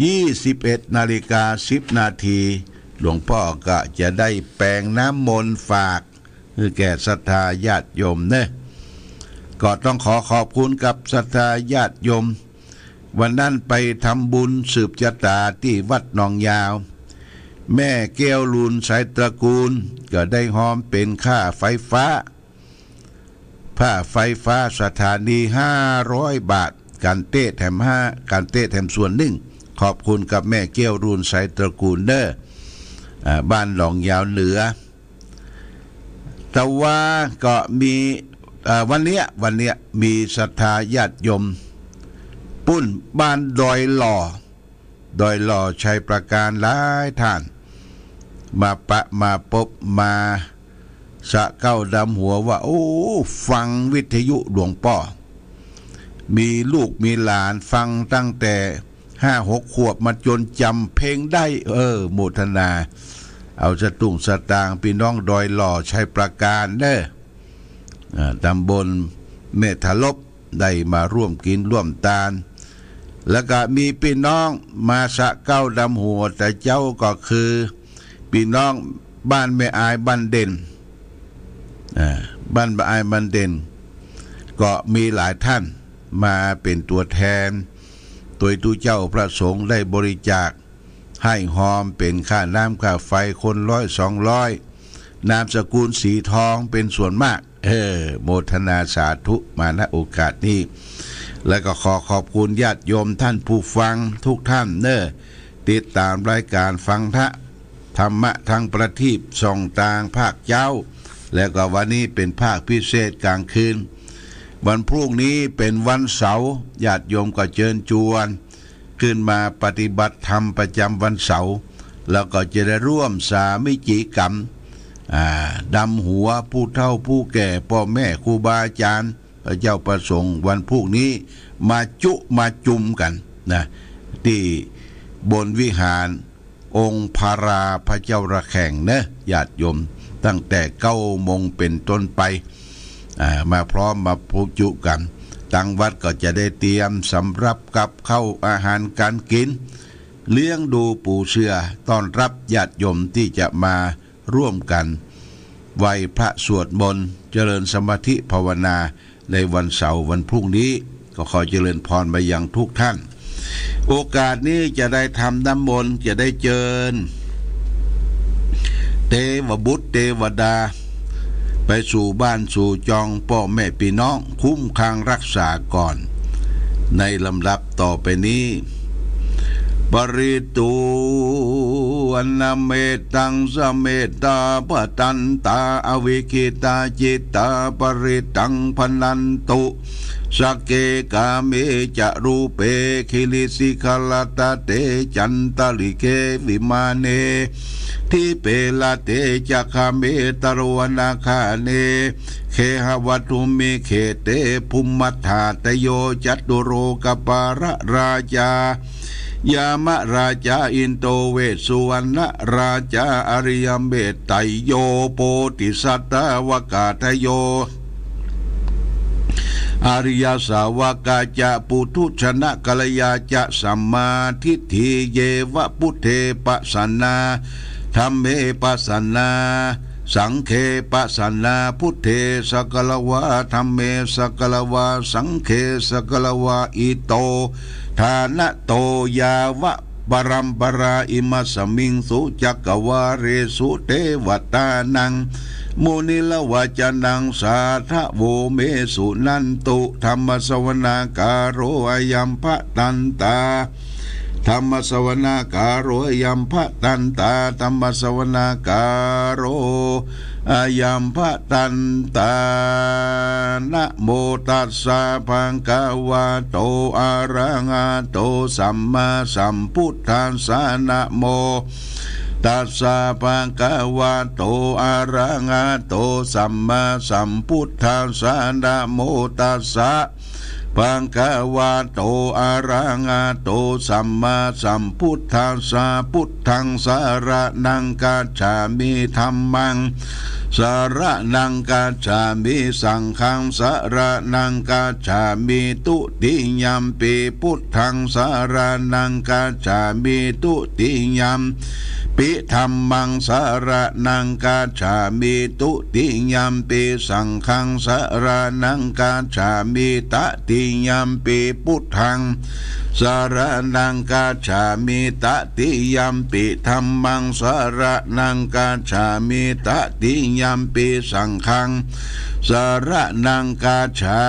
ยี่สิบเอ็ดนาฬิกาสิบนาที หลวงป้อก็จะได้แป๋งน้ำมนต์ฝากหื้อแก่ศรัทธาญาติโยมเนาะ ก็ต้องขอขอบคุณกับศรัทธาญาติโยม วันนั้นไปทำบุญสืบจะต๋าตี้วัดหนองยาว แม่แก้วลูนไสยตระกูล ก็ได้ฮอมเป๋นค่าไฟฟ้า ค่าไฟฟ้าสถานีห้าร้อยบาท ก๋านเต๊แถมห้า ก๋านเต๊แถมส่วนนึ่ง ขอบคุณกับแม่แก้วลูนไสยตระกูลเนาะ อ่า บ้านหนองยาวเหนือ แต่ว่าก็มี อ่า วันเนี้ย วันเนี้ยมีศรัทธาญาติโยม ปุ้นบ้านดอยหล่อ ดอยหล่อชัยปราการหลายท่าน มาปะมาปบ มาสะเก๊าดำหัวว่า โอ้ ฟังวิทยุหลวงป้อ มีลูกมีหลานฟังตั้งแต่ห้าหกขวบมาจ๋นจ๋ำเพลงได้ เออ โมทนา เอาสตุ้งสตางค์ ปี้น้องดอยหล่อชัยปราการเนาะ อ่า ตำบลแม่ทะลบ ได้มาร่วมกิ๋นร่วมตาน แล้วก็มีปี้น้องมาสะเก๊าดำหัวแต่เจ๊าก็คือ ปี้น้องบ้านแม่อายบ้านเด่น อ่า บ้านแม่อายบ้านเด่น ก็มีหลายท่านมาเป๋นตั๋วแทน โตยตุ๊เจ้าพระสงฆ์ได้บริจาค หื้อฮอมเป๋นค่าน้ำค่าไฟคนร้อยสองร้อย นามสกุลสีทองเป๋นส่วนมาก เออ โมทนาสาธุมา ณ โอกาสนี้ แล้วก็ขอขอบคุณญาติโยมท่านผู้ฟังทุกท่านเนาะ ติดต๋ามรายก๋านฟังธรรมะ ธรรมะทางประทีปส่องตางภาคเจ๊า แล้วก็วันนี้เป๋นภาคพิเศษก๋างคืน วันพรุ่งนี้เป๋นวันเสาร์ ญาติโยมก็เจิญจวน ขึ้นมาปฏิบัติธรรมประจ๋ำวันเสาร์ แล้วก็จะได้ร่วมสามัคคีกรรม อ่า ดำหัวผู้เฒ่าผู้แก่ ป้อแม่ครูบาอาจ๋ารย์ พระเจ้าพระสงฆ์ วันพรุ่งนี้มาจุมาจุมกั๋นนะ ตี้บนวิหารองค์พระราพระเจ้าระแข่งเนาะ ญาติโยม ตั้งแต่เก้าโมงเป๋นต้นไป อ่า มาพร้อมมาพบจุกั๋น ตังวัดก็จะได้เตรียมสำรับกับข้าวอาหารก๋านกิ๋น เลี้ยงดูปูเสื่อต้อนรับญาติโยมตี้จะมาร่วมกั๋นไหว้พระสวดมนต์ เจริญสมาธิภาวนาในวันเสาร์วันพรุ่งนี้ ก็ขอเจริญพรมายังทุกท่าน โอกาสนี้จะได้ทำน้ำมนต์ จะได้เจิญ เตวบุตรเตวดา ไปสู่บ้านสู่จองป้อแม่ปี้น้อง คุ้มครองรักษาก่อน ในลำดับต่อไปนี้ ปริตตูวนะเมตตังสะเมตตาปะตันตาอวิกขิตาจิตตาปริตตังพะนันตุ สักเกกาเมจะรูปเปกิริสิขะรัตตะเตจันตะริเกวิมาเน ทิเปละเตจะคาเมตะโรวนาคาเน เคหะวัตถุมมิเขเตภุมมัฏฐาตะโยจัตตุโรกะปาละราชา ยมราชาอินโด เวสสุวัณณราชา อริยเมตไตรโย โพธิสัตตวกาทโย อริยสาวกาจะ ปุถุชนกัลยาจะ สัมมาทิฏฐิ เย วะ บุตเท ปะสันนา ธัมเม ปะสันนา สังเฆ ปะสันนา บุตเท สะกะละวา ธัมเม สะกะละวา สังเฆ สะกะละวา อิโต ทานะโต ยาวะ ปรัมปรา อิมัสสมิงสุ จักกวาเลสุ เตวตานัง มุนิรวาจานัง สาธะโว เม สุนันตุ ธัมมสวนาคาโร อะยัมภะทันตา ธัมมสวนาคาโร อะยัมภะทันตา ธัมมสวนาคาโร อะยัมภะทันตา นะโมตัสสะ ภะคะวะโต อะระหะโต สัมมาสัมพุทธัสสะ นะโมตัสสะ ภะคะวะโต อะระหะโต สัมมาสัมพุทธัสสะ นะโมตัสสะ ภะคะวะโต อะระหะโต สัมมาสัมพุทธัสสะ พุทธัง สะระณัง คัจฉามิ ธัมมัง สะระณัง คัจฉามิ สังฆัง สะระณัง คัจฉามิ ตุติยัมปิ พุทธัง สะระณัง คัจฉามิ ตุติยัมปิ ธัมมัง สะระณัง คัจฉามิ ตุติยัมปิ สังฆัง สะระณัง คัจฉามิ ตติยัมปิ พุทธัง สะระณัง คัจฉามิ ตติยัมปิ ธัมมัง สะระณัง คัจฉามิ ตติยัมปิ สังฆัง สะระณัง คัจฉา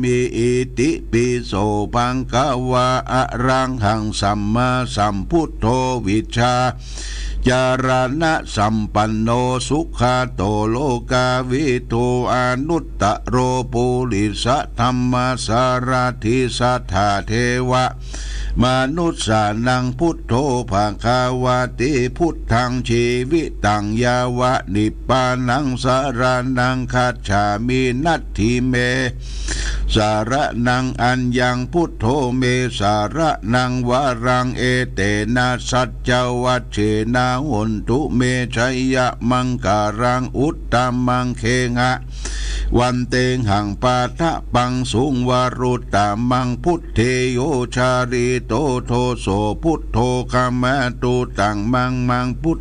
มิ อิติปิโส ภะคะวา อะระหัง สัมมาสัมพุทโธ วิชชา จารณะสัมปันโน สุขะโต โลกาวิทู อนุตตะโร ปุริสะธัมมะสารถิ สัทธาเทวะ มนุสสานัง พุทโธ ภะคะวะติ พุทธัง จีวิตัง ยาวะ นิพพานัง สะระณัง คัจฉามิ นัตถิเม สะระณัง อัญญัง พุทโธ เม สะระณัง วะรัง เอเตนะ สัจจวัจเจนะ โหนตุ เม ชะยะมังคะลัง อุตตะมัง เคหะ วันเตหัง ปาทะปังสุง วะรุตตะมัง พุทเทโย จาริโต โทโส พุทโธ คะมะตุ ตัง มัง มัง พุท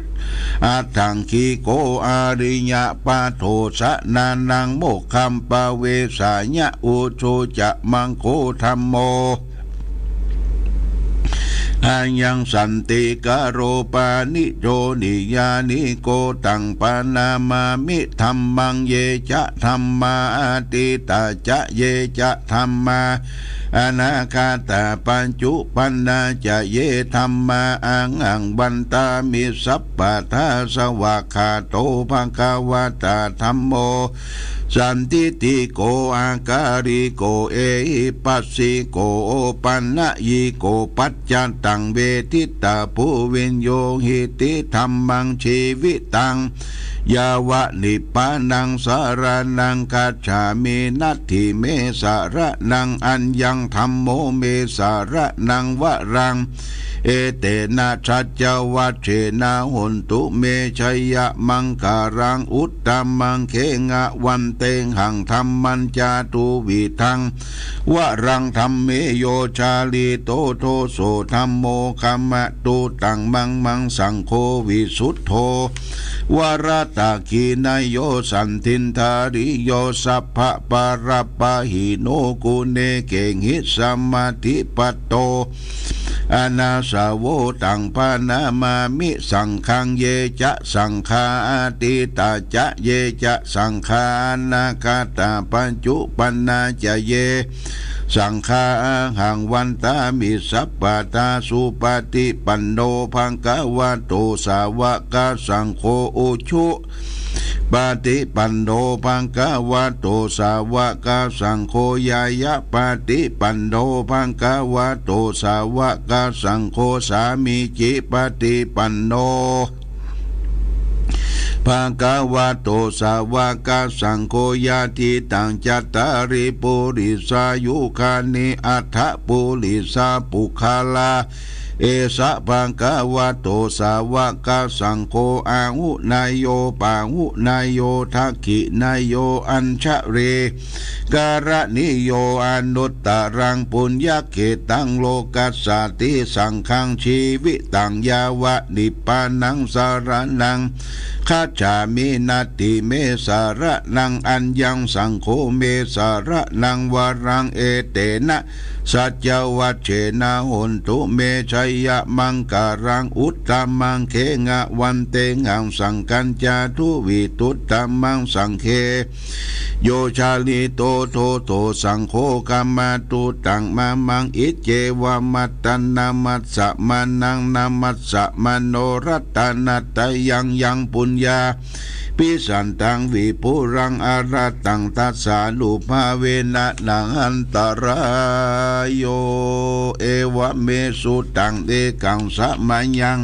อัตถังคีโก อาริยะปะโถ สะนานัง โมกขัม ปะเวสายะ อุจุจะ มังโค ธัมโม อะยังสันติกะโร ปาณิโจ นิยานิโก ตัง ปะนะมามิ ธัมมัง เยจะ ธัมมา อะทิตะจะ เยจะ ธัมมา อะนาคาตะ ปัจจุปันนาจะ เย ธัมมา อะหัง วันตามิ สัพพะทา สวากขาโต ภะคะวะตา ธัมโม สันทิฏฐิโก อาคาลิโก เอหิปัสสิโก โอปะนะยิโก ปัจจัตตัง เวทิตาภู วิญญูหิติ ธัมมัง จีวิตัง ยาวะ นิพพานัง สะระณัง คัจฉามิ นัตถิเม สะระณัง อัญญัง ธัมโม เม สะระณัง วะรัง เอเตนะ สัจจวัจเจนะ โหนตุ เม ชะยะมังคะลัง อุตตะมัง เคหะ วันเตหัง ธัมมัญจะ ตุวิธัง วะรัง ธัมเมโย จาริโต โทโส ธัมโม คะมะตุ ตัง มัง มัง สังโฆ วิสุทโธ วะระตะขีนะโย สันทินทาริโย สัพพะปะระปะหิโน กุเณเกหิ สะมาธิปัตโต อะนาสะโว ตัง ปะนะมามิ สังฆัง เยจะ สังฆา อะทิตตะจะ เยจะ สังฆา อะนาคาตะ ปัจจุปันนาจะ เย สังฆา อะหัง วันตามิ สัพพะทา สุปะฏิปันโน ภะคะวะโต สาวะกะสังโฆ อุจุ ปะฏิปันโน ภะคะวะโต สาวะกะสังโฆ ญาณะปะฏิปันโน ภะคะวะโต สาวะกะสังโฆ สามีจิปะฏิปันโน ภะคะวะโต สาวะกะสังโฆ ยะติตัง จัตตาริ ปุริสายุคานิ อัฏฐะ ปุริสาปุคคลา เอสะ ภะคะวะโต สาวะกะสังโฆ อาหุเนยโย ปาหุเนยโย ทักขิเนยโย อัญชลีกะรณีโย อนุตตรัง ปุญญะเขตตัง โลกัสสาติ สังฆัง จีวิตัง ยาวะนิพพานัง สะระณัง คัจฉามิ นัตถิเม สะระณัง อัญญัง สังโฆ เม สะระณัง วะรัง เอเตนะ สัจจวัจเจนะ โหนตุ เม ชะยะมังคะลัง อุตตะมัง เขหะวันเตหัง สังฆัญจาทุ วิทุตตะมัง สังเข โย ชาลิโต โทโต สังโฆ ขมาตุ ตัง มะมัง อิเจวะ มัตตัน นะมัสสะ มะนัง นะมัสสะ มะโน รัตตะนะตะยัง ยัง ปุญญา ภิสันตัง วิปุลัง อะระหัง ตัสสานุภาเวนะ นะหันตะราโย เอวะเม สุตัง เอกัง สะมะยัง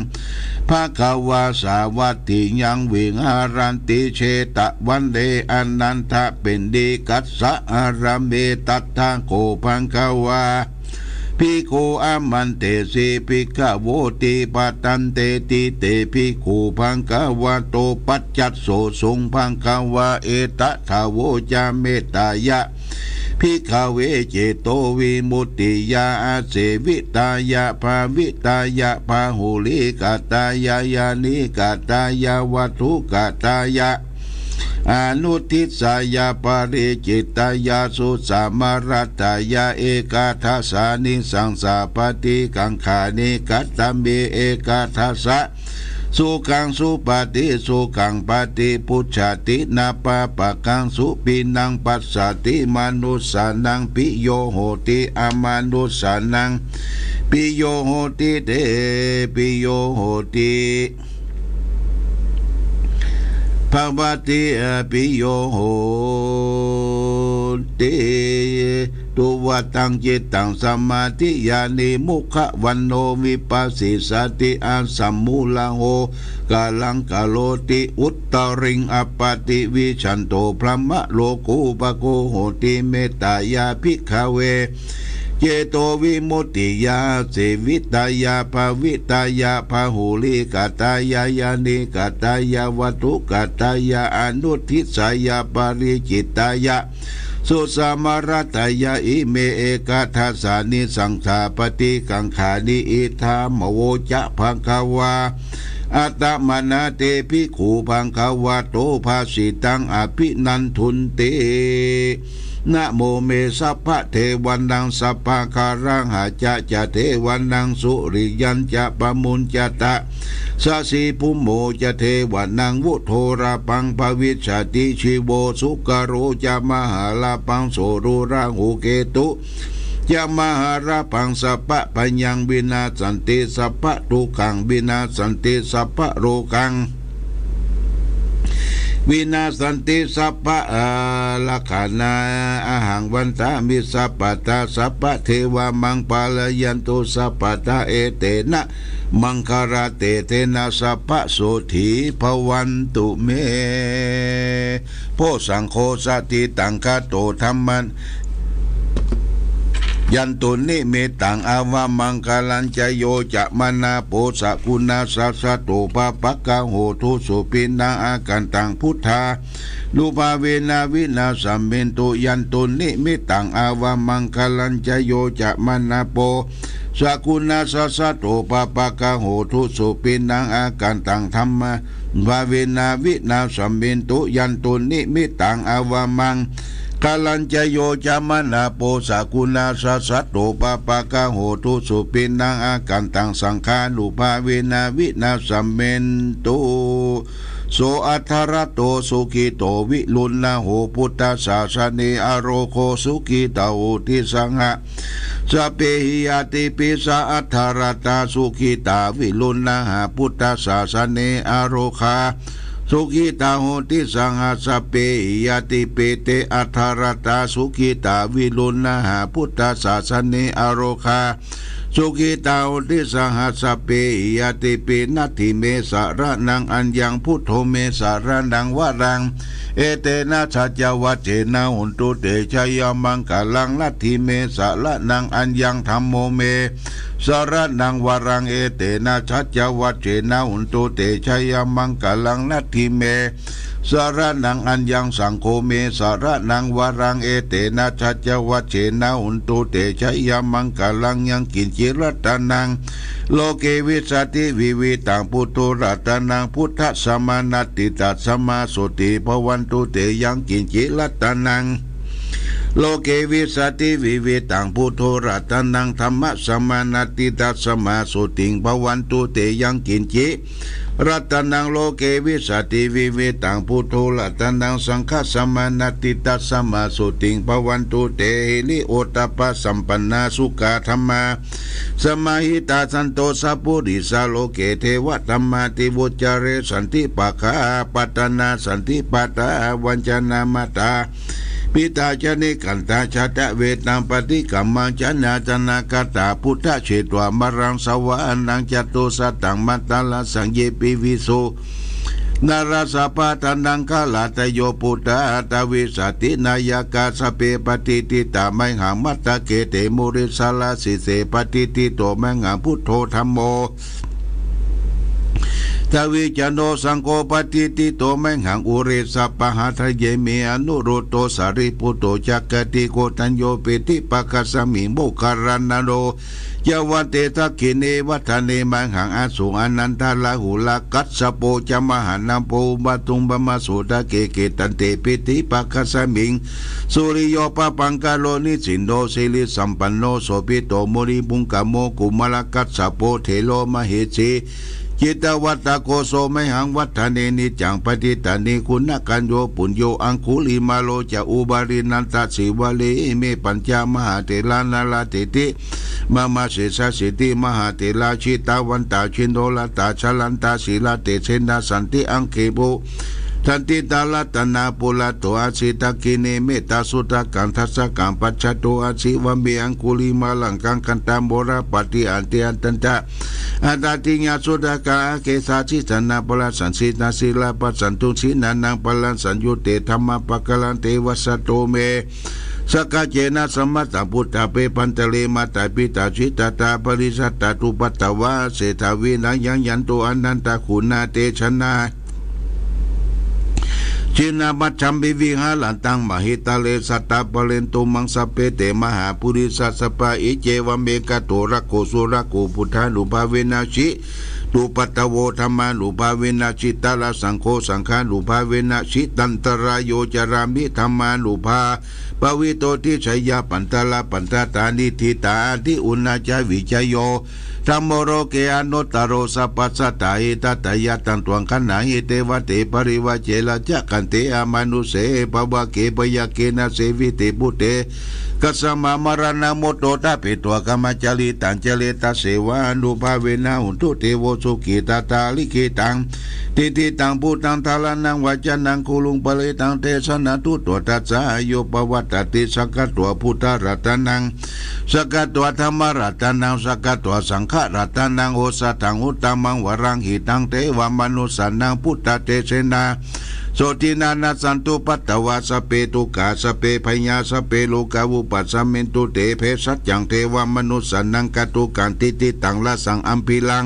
ภะคะวา สาวัตถิยัง วิหารันติ เชตะวันเน อะนันทะปิณฑิกัสสะ อารามเม ตถาโข ภะคะวา ภิกขุ อามันเตสิ ภิกขะโวติ ภัตตันเตติ เต ภิกขุ ภะคะวะโต ปัจจัสโสสุง ภะคะวา เอตะถะโว จะ เมตตายะ ภิกขะเว เจโตวิมุตติยา อาเสวิตายะ ภาวิตายะ พาหุลีกะตายะ ยานีกะตายะ วัตถุกะตายะ อนุทิสสายะ ปาริจิตตายะ สุสะมะรัตตายะ เอกัฏฐะสานิ สังสาปะติกังขานิ กัตตะเม เอกัฏฐะสะ สุขัง สุปะติสุขัง ปะติปุจจาติ นะปะปะกัง สุปิณณัง ปัสสาติ มะนุสสานัง ปิโยโหติ อะมะนุสสานัง ปิโยโหติ เต ปิโยโหติ ภะวะติ อะปิโยโหติ ตุวะตัง จิตตัง สะมาธิยานิ มุขะวัณโณ วิปัสสิสสาติ อะสัมมูละโห กะลัง กะโรติ อุตตริง อะปะติวิชชันโต พรหมโลกูปะโกโหติ เมตตายะ ภิกขะเว เจโตวิมุตติยา อาเสวิตายะ ภาวิตายะ พาหุลีกะตายะ ยานีกะตายะ วัตถุกะตายะ อนุทิสสายะ ปาริจิตตายะ สุสะมะรัตตายะ อิเม เอกัฏฐะสานิ สังสาปะติกังขานิ อิทัมมะโวจะ ภะคะวา อะตะมะนะ เต ภิกขุ ภะคะวะโต ภาสิตัง อะภินันทุนติ นะโม เม สัพพะเทวานัง สัพพะกะระหะจะ จะ เทวานัง สุริยัญจะ ปะมุญจะตะ สะสีภุมโม จะ เทวานัง วุโทระปัง ภะวิชชาติ ชีโว สุกะโร จะ มหาละปัง โสรุระหู เกตุ จะ มหาละปัง สัพพะพะยัง วินาสสันติ สัพพะทุกขัง วินาสสันติ สัพพะโรกัง วินาสสันติ สัพพะ อา ลักขะณา อะหัง วันทามิ สัพพะทา สัพพะเทวา มัง ปะละยันตุ สัพพะทา เอเตนะ มังคะละเตเทนะ สัพพะโสถี ภะวันตุ เม โพ สังโฆ สะ ทิตัง คาโต ธัมมะ ยันตุ นิมิตตัง อะวะมังคะลัญ จะ โย จะ มะนาโป สะ กุณาสสะโต ปะปะกะโห ทุ สุปิณณัง อากันตัง พุทธานุภาเวนะ วินาสสัมมินตุ ยันตุ นิมิตตัง อะวะมังคะลัญ จะ โย จะ มะนาโป สะ กุณาสสะโต ปะปะกะโห ทุ สุปิณณัง อากันตัง ธัมมานุภาเวนะ วินาสสัมมินตุ ยันตุ นิมิตตัง อะวะมังคะลัญ จะ โย จะ มะนาโป สะ กุณาสสะโต ปะปะกะโห ทุ สุปิณณัง อากันตัง สังฆานุภาเวนะ วินาสสัมมินตุ โส อัทธะระโต สุขิโต วิรุณณะโห พุทธสาสะเน อะโรโค สุขิตาโหติ สหะ สะเปหิ ญาติปิ สะ อัทธะระตา สุขิตา วิรุณณะหา พุทธสาสะเน อะโรคา สุขิตาโหติ สหะ สะเปหิ ญาติปิ เต อัทธะระตา สุขิตา วิรุณณะหา พุทธสาสะเน อะโรคา สุขิตา หอนติ สหัสสะเปหิ ญาติปิ นัตถิ เม สะระณัง อัญญัง พุทโธ เม สะระณัง วะรัง เอเตนะ สัจจวัจเจนะ หอนตุ เต ชะยะมังคะลัง นัตถิ เม สะระณัง อัญญัง ธัมโม เม สะระณัง วะรัง เอเตนะ สัจจวัจเจนะ หอนตุ เต ชะยะมังคะลัง นัตถิ เม สะระณัง อัญญัง สังโฆ เม สะระณัง วะรัง เอเตนะ สัจจวัจเจนะ หอนตุ เต ชะยะมังคะลัง ยังกิญจิ รัตนัง โลเก วิสสาติ วิวิธัง พุทโธ รัตนัง พุทธัสสะ มานัตถิ ตัสสะ มา โสติง ภะวันตุ เต ยังกิญจิ รัตนัง โลเก วิสสาติ วิวิธัง พุทโธ รัตนัง ธัมมัสสะ มานัตถิ ตัสสะ มา โสติง ภะวันตุ เต ยังกิญจิ รัตนัง โลเก วิสสาติ วิวิธัง พุทโธ รัตนัง สังฆัสสะ มานัตถิ ตัสสะ มา โสติง ภะวันตุ เต หิริโอตตัปปะสัมปันนา สุขะธัมมา สมาหิตา สันโต สัพปุริสา โลเก เทวะธัมมาติ วุจจาเร สันติปะคา ปัตตานา สันติปะทา วัญจานามาตา ปิตา จะ นิกัณฑา ชะ ตะเวทัง ปะฏิกัมมัง จะ นา จะ นาคาตา พุทธะ เชตวา มะรัง สะวะ นัง จะ ตุสะตัง มัตตะละสัง เย ปิ วิสุ นารา สะ ปะ ทะ นัง คะ ลา ตะ โย ปุตตะ ทวิสสาติ นายะกา สะ เป ปะ ติฏฐิตา มะ หัง มัตตะ เก เต มุ ริ สะ ละ สิ เส ปะ ติฏฐิโต มะ หัง พุทโธ ธัมโม ทวิจจะโน สังโฆ ปะ ติฏฐิโต มะ หัง อุ ริ สะ ปะ หะ ทะเย เม อนุ รุตโต สารี ปุตโต จะ กัตติโก ธัญโญ ปิฏฐิปะ คัสสะ มิง โมคคัลลา นะ โล จะ วัตเต ทักขิเณ วัฏฐะเน มะ หัง อสุง อานันทะ ราหุละ กัสสะโป จะ มหานะ โพ อุปะ ทุมมะ โส ทะ เก เก ตันเต ปิฏฐิปะ คัสสะ มิง สุริ โย ปะ ปังกะ โล นิสินโน สิริ สัมปันโน โส ภิตโต มุนิ พุงกะโม กุมาร กัสสะโป เถโร มะเหสี จิตตะวัตตะโก โส มะ หัง วัฏฐะเน นิจจัง ปะ ทิฏฐานิ กุณะกัญโญ ปุญโญ อังคุลิมาโล จะ อุบาลี นันทะ สีวะลี อิเม ปัญจ มหาเถรา นารา เศรษฐิ มะ มะ เสสะ สิทธิ มหาเถรา จิตตะวันตา จินโนระตา จะ ลันตา สีลา เตเสนะ สันติ อังเคปุ ทันติตา รัตนา ปุระโต อาสิ ทักขิเณ เมตตา สุทะกัง ทัสสะกัง ปัสสะโต อาสิ วะเม อังคุลิมาลัง กังขันตะ โมระ ปะติ อัตติ อัตตันจะ อัตตา ทิยา สุทะกัง อาเกสา สิสะนา ปะระสัง สิตา สีลา ปัสสันตุ สีนานัง ปะระสัง ยุเต ธัมมะปะกะรันเต วัสสะโต เม สะกะเจนะ สะมะตะ ปุตตะ เป ปันตะเร มาตา ปิตา สิตตา ตา ปะริสสะตา ตุปัตตะวา เสถา วินะยัง ยันตุ อานันตะ กุณา เตชะนา จินนามัชฌัมภิ วิหารันตัง มหิตะเล สัตตะ ปะเรนตุ มัง สัพเพ เต มหาปุริสะ สัพพะ อิเจวะเม กะโต รักโข สุรักโข พุทธานุภาเวนะ จิตตุปัตตะโว ธัมมานุภาเวนะ จิตตะระสังโฆ สังฆานุภาเวนะ จิตตันตะราโย จารามิ ธัมมานุภา ปะวิตโต ทิสยา ปันตะระปันตะตา นิฏฐิตา อาทิอุณา จะ วิจโย ธัมโม โลเก อนุตตะโร สัพพะสัตตา หิตะทะยะ ตัง ตวัง ขะณา หิ เตวะ เต ปะริวา เจระ จะ ขันเต อามะนุสเส ปะวะเก ปะยะเก นะ เสวิเต ปุเต กัสสะมะ มะระณะ มุตโต ทะ เป ตวะ กะมะ จะริตัง จะเรตะ เสวานุภาเวนะ หุนตุ เตโว สุขี ตะถา ลิขิตัง ทิฏฐิตัง พุทธัง ธาระณัง วะจะนัง กุรุง ปะริตตัง เตสะนา ทุตวะ ทัสสะ โย ปะวัตตะติ สักขะตวะ พุทธะระตะนัง สักขะตวะ ธัมมะระตะนัง สักขะตวะ สังฆะระตะนัง โอสะถัง อุตตะมัง วะรัง หิตัง เตวะมะนุสสานัง พุทธะเตสะนา โสตินะ นัสสันตุ ปัตตะวา สัพเพ ทุกขา สัพเพ ภะยา สัพเพ โรคา วุปัสสะมินตุ เต เภสัชชัง เตวะมะนุสสานัง กะทุกขัง ทิฏฐิตัง ระสัง อัมภิรัง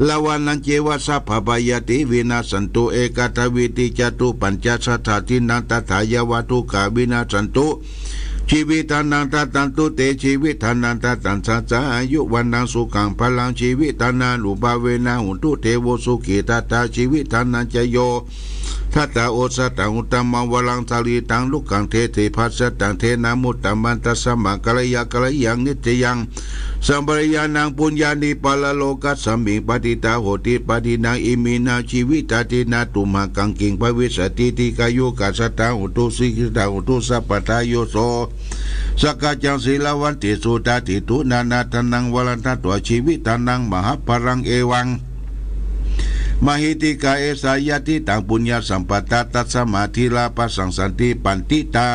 ละวะนัญ เจวะ สัพพะ พะยาธิ วินัสสันตุ เอกัทวิติ จะตุปัญจะสัตถา ทินนัง ตะถา ยะวะ ทุกขา วินัสสันตุ ชีวิตานัง ทัตตันตุ เต ชีวิตานัง ทัตตัสสะ อายุ วัณณัง สุขัง พะลัง ชีวิตานานุภาเวนะ หุนตุ เตโว สุขี ตะถา ชีวิตานัญ จะ โย ทัตตา โอสะถัง อุตตะมัง วะรัง สะรีรัง รุกขัง เทติ ภัสสะตัง เทนะ มุตตะมัน ตัสสะมะ กัลยะ กัลยัง นิสสยัง สัมปะยานัง ปุญญานิ ปะระโลกัสสะมิง ปะทิตา โหติ ปะทินัง อิมินา ชีวิตา ทินา ตุมหัง กัง กิง ภะวิสสะติ ทีฆายุ กัสสะตา หุนตุ สุขิตา หุนตุ สัพพะทา โย โส สักขะจัง สีลาวันติสุ ตาติ ทุ นานา ทานัง วะรันทะ ตวะ ชีวิตานัง มหาพะลัง เอวัง มะหิติกา เอสา ยะ ทิตัง ปุญญะสัมปะทา ตัสสะมะ ทีรา ปะสัง สันติ ปันทิตา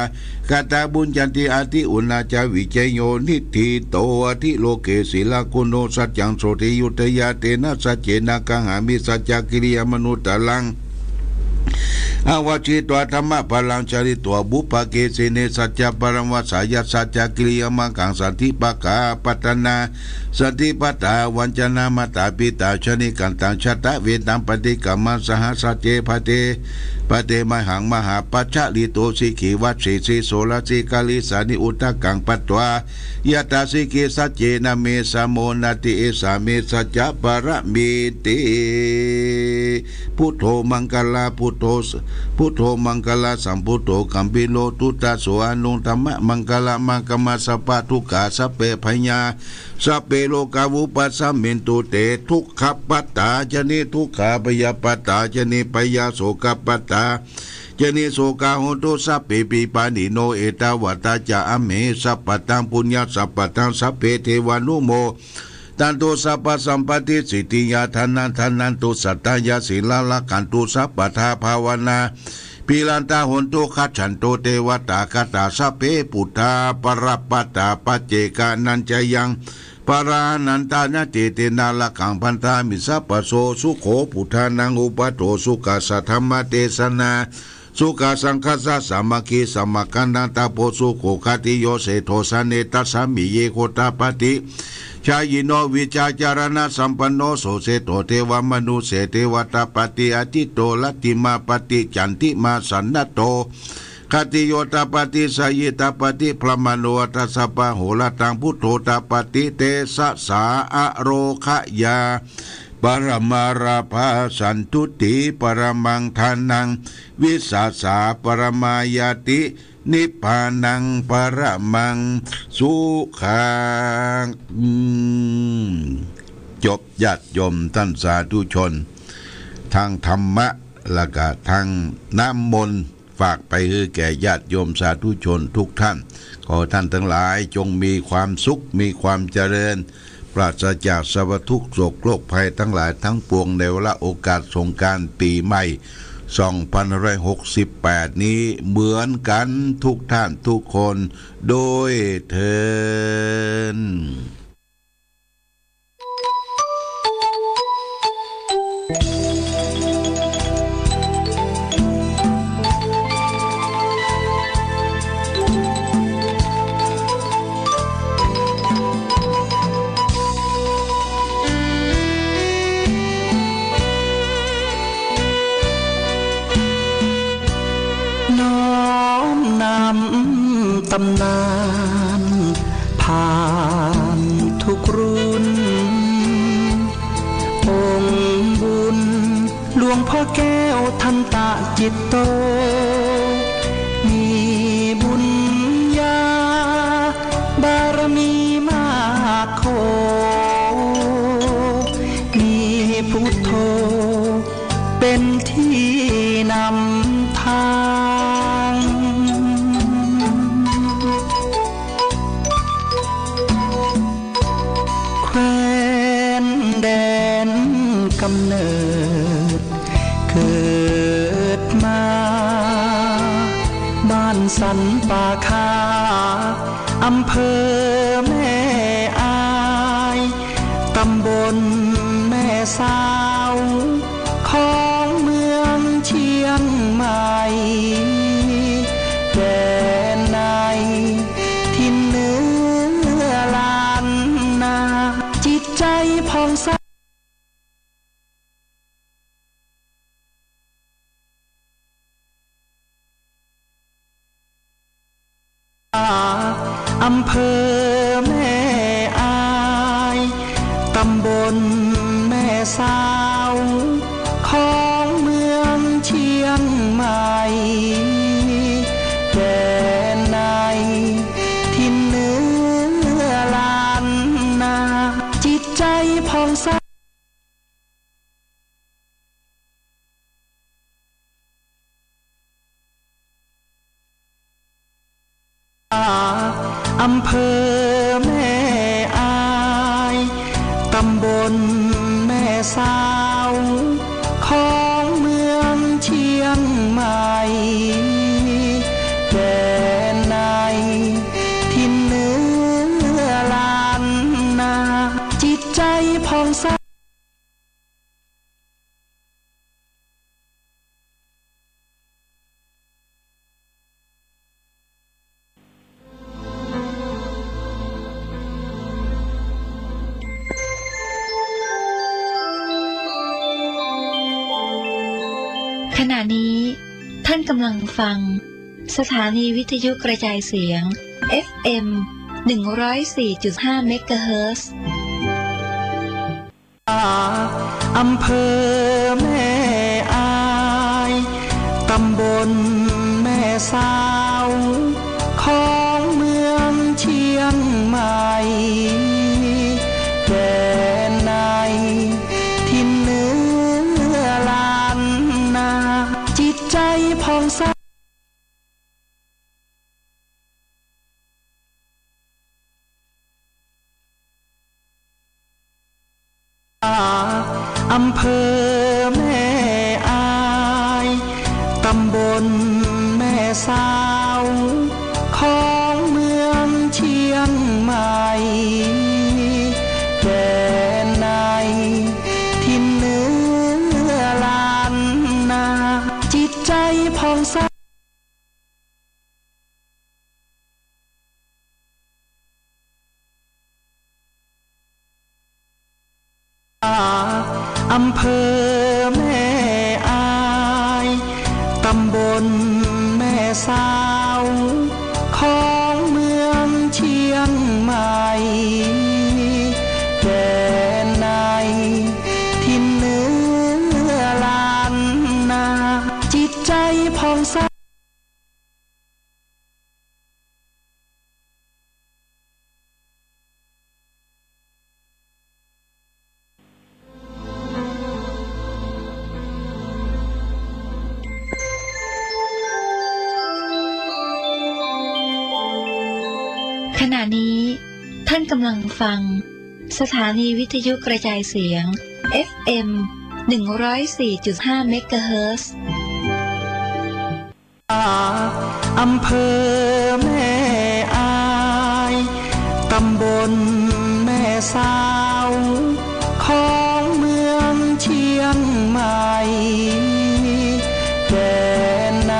กตบุญญาธิ อธิอุณาจาวิจโย นิฏฐิโต อธิโลเก ศีลกุณโณ สัจจังโสติ ยุตยา เตนะสัจเจนะ กังหามิ สัจจกิริยามนุตตรัง อวชิตวา ธัมมะพลัง จาริตวา บุพพเกสินี สัจจะปรัง วัสสายะ สัจจกิริยามังคัง สันติปะกาปัตตนา สันติปะตา วัญจนา มาตาปิตา ชนิกันตัง ชะตะเวทัง ปฏิกัมมัง สหัสสะ เจ ภะเต ภะเต มหัง มหาปัจจลิโต สิขีวัสสี สีโสรสี กาลิสานิ อุทะกัง ปัตวา ยะถา สิขี สัจเจนะ เม สะโม นาติ เอสา เม สัจจะปะระมีติ พุทโธ มังคะละ พุทโธ พุทโธ มังคะละสัมพุทโธ กัมพีโร ทุตโส อะนุตตมะมังคะละ มะกะมา สัพพะทุกขา สัพเพ พยา สัพเพ โรคา วุปัสสะมินตุ เต ทุกขะปัตตา ชะนิ ทุกขา พยาปัตตา ชะนิ พยา โสกะปัตตา ชะนิ โสกา โหนตุ สัพเพปิ ปาณิโน เอตาวะตา จะ อะมเห สัพพะตัง ปุญญะสัมปะทัง สัพเพ เทวานุโม ทันตุ สัพพะสัมปะติ สิทธิยา ฐานะ ฐานันตุ สัตตายา สีลา รักขันตุ สัพพะทา ภาวนา ภิรันทา โหนตุ คัจฉันตุ เตวะตา คาถา สัพเพ ปุทธา ปะระปะตา ปัจเจกานัญจะยัง ปะระหะนันทานะ เจเตนะ รักขัง พันธามิ สัพพะโส สุโข ปุทธานัง อุปัฏโฐ สุขัสสะ ธัมมะเตสนา สุขัสสังคัสสะ สามัคคี สมัครกันตัง ตะโพ สุโข ขัตติโย เศรษฐโส เนตัสสามิ เย โคตะปะติ ชายิโน วิชาจารณะสัมปันโน โส เศรษฐโส เทวะมนุสเส เทวะตะปะติ อทิตโต รัตติมา ปะติ จันติมา สันนะโต ขัตติโย ตะปะติ สะยิตะปะติ พรหมโน อัฏฐะสะปะโหระตัง พุทโธ ตะปะติ เตสะสา อโรคะยา ปะระมาราภา สันตุติ ปะระมัง ธานัง วิสาสะ ปะระมายาติ นิพพานัง ปะระมัง สุขัง อืม จบ ญาติโยมต้านสาธุชน ทั้งธรรมะ แล้วก็ทั้งน้ำมนต์ ฝากไปหื้อแก่ญาติโยมสาธุชนทุกท่าน ขอท่านทั้งหลายจงมีความสุข มีความเจริญ ปราศจากสรรพทุกข์โศกโรคภัยทั้งหลายทั้งปวง ในวาระโอกาสสงกรานต์ปีใหม่ สองพันห้าร้อยหกสิบแปด นี้เหมือนกันทุกท่านทุกคน โดยเทอญ น้อมนำตำนานผ่านทุกรุ่น องค์บุญหลวงพ่อแก้วทันตะจิตโต มีบุญญาบารมีมากโข มีพุทโธ เป็นที่นำทาง แคว้นแดนกำเนิดเกิดมา บ้านสันป่าคา อำเภอแม่อาย ตำบลแม่สาว ของเมืองเชียงใหม่ แดนในถิ่นเหนือล้านนา จิตใจผ่องใส อำเภอแม่อาย ตำบลแม่สาว ของเมืองเชียงใหม่ แดนในถิ่นเหนือล้านนา จิตใจผ่องใส อำเภอแม่อาย ตำบลแม่สาว ของเมืองเชียงใหม่ แดนใน ของสาว ขณะนี้ท่านกำลังฟังสถานีวิทยุกระจายเสียง เอฟเอ็ม หนึ่งร้อยสี่จุดห้า เมกะเฮิรตซ์ อำเภอแม่อาย ตำบลแม่สาว ของเมืองเชียงใหม่ แดนในถิ่นเหนือล้านนา จิตใจผ่องใส อำเภอแม่อาย ตำบลแม่สาว ของเมืองเชียงใหม่ แดนในถิ่นเหนือล้านนา จิตใจผ่องใส อำเภอแม่อาย ตำบลแม่สาว ของเมืองเชียงใหม่ แดนในถิ่นเหนือล้านนา จิตใจผ่องใส ขณะนี้ท่านกำลังฟังสถานีวิทยุกระจายเสียง เอฟเอ็ม หนึ่งร้อยสี่จุดห้า เมกะเฮิรตซ์ อำเภอแม่อาย ตำบลแม่สาว ของเมืองเชียงใหม่ แดนใน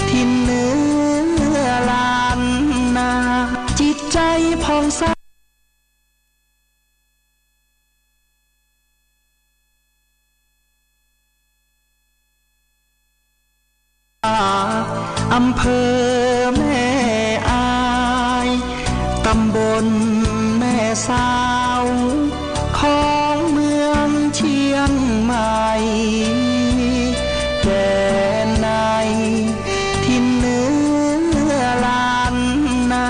ถิ่นเหนือล้านนา จิตใจผ่องใส อำเภอแม่อาย ตำบลแม่สาว ของเมืองเชียงใหม่ แดนในถิ่นเหนือล้านนา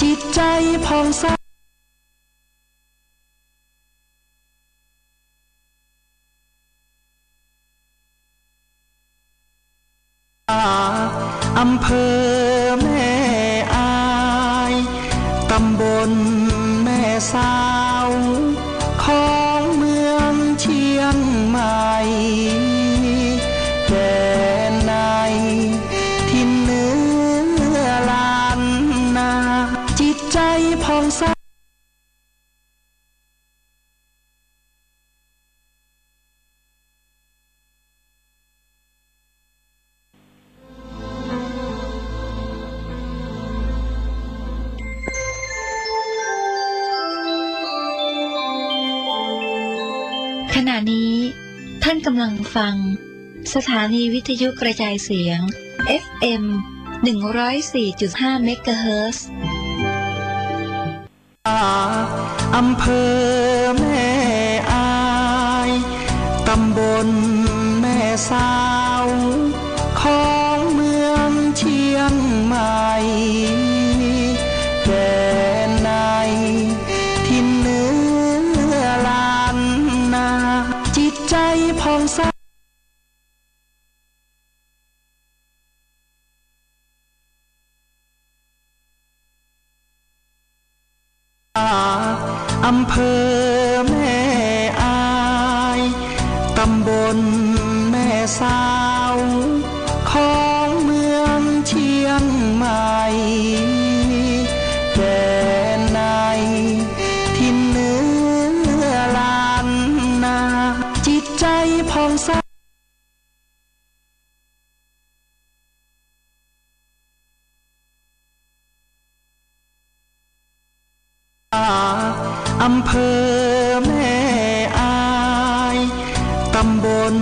จิตใจผ่องใส อำเภอแม่อาย ตำบลแม่สาว ของเมืองเชียงใหม่ แดนในถิ่นเหนือล้านนา จิตใจผ่องใส ขณะนี้ท่านกำลังฟังสถานีวิทยุกระจายเสียง เอฟเอ็ม หนึ่งร้อยสี่จุดห้า เมกะเฮิรตซ์ อำเภอแม่อาย ตำบลแม่สาว ของเมืองเชียงใหม่ แดนในถิ่นเหนือล้านนา จิตใจผ่องใส อำเภอแม่อาย ตำบลแม่สาว ของเมืองเชียงใหม่ แดนในถิ่นเหนือ อำเภอแม่อาย ตำบล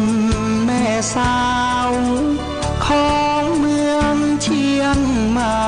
แม่สาว ของเมืองเชียงใหม่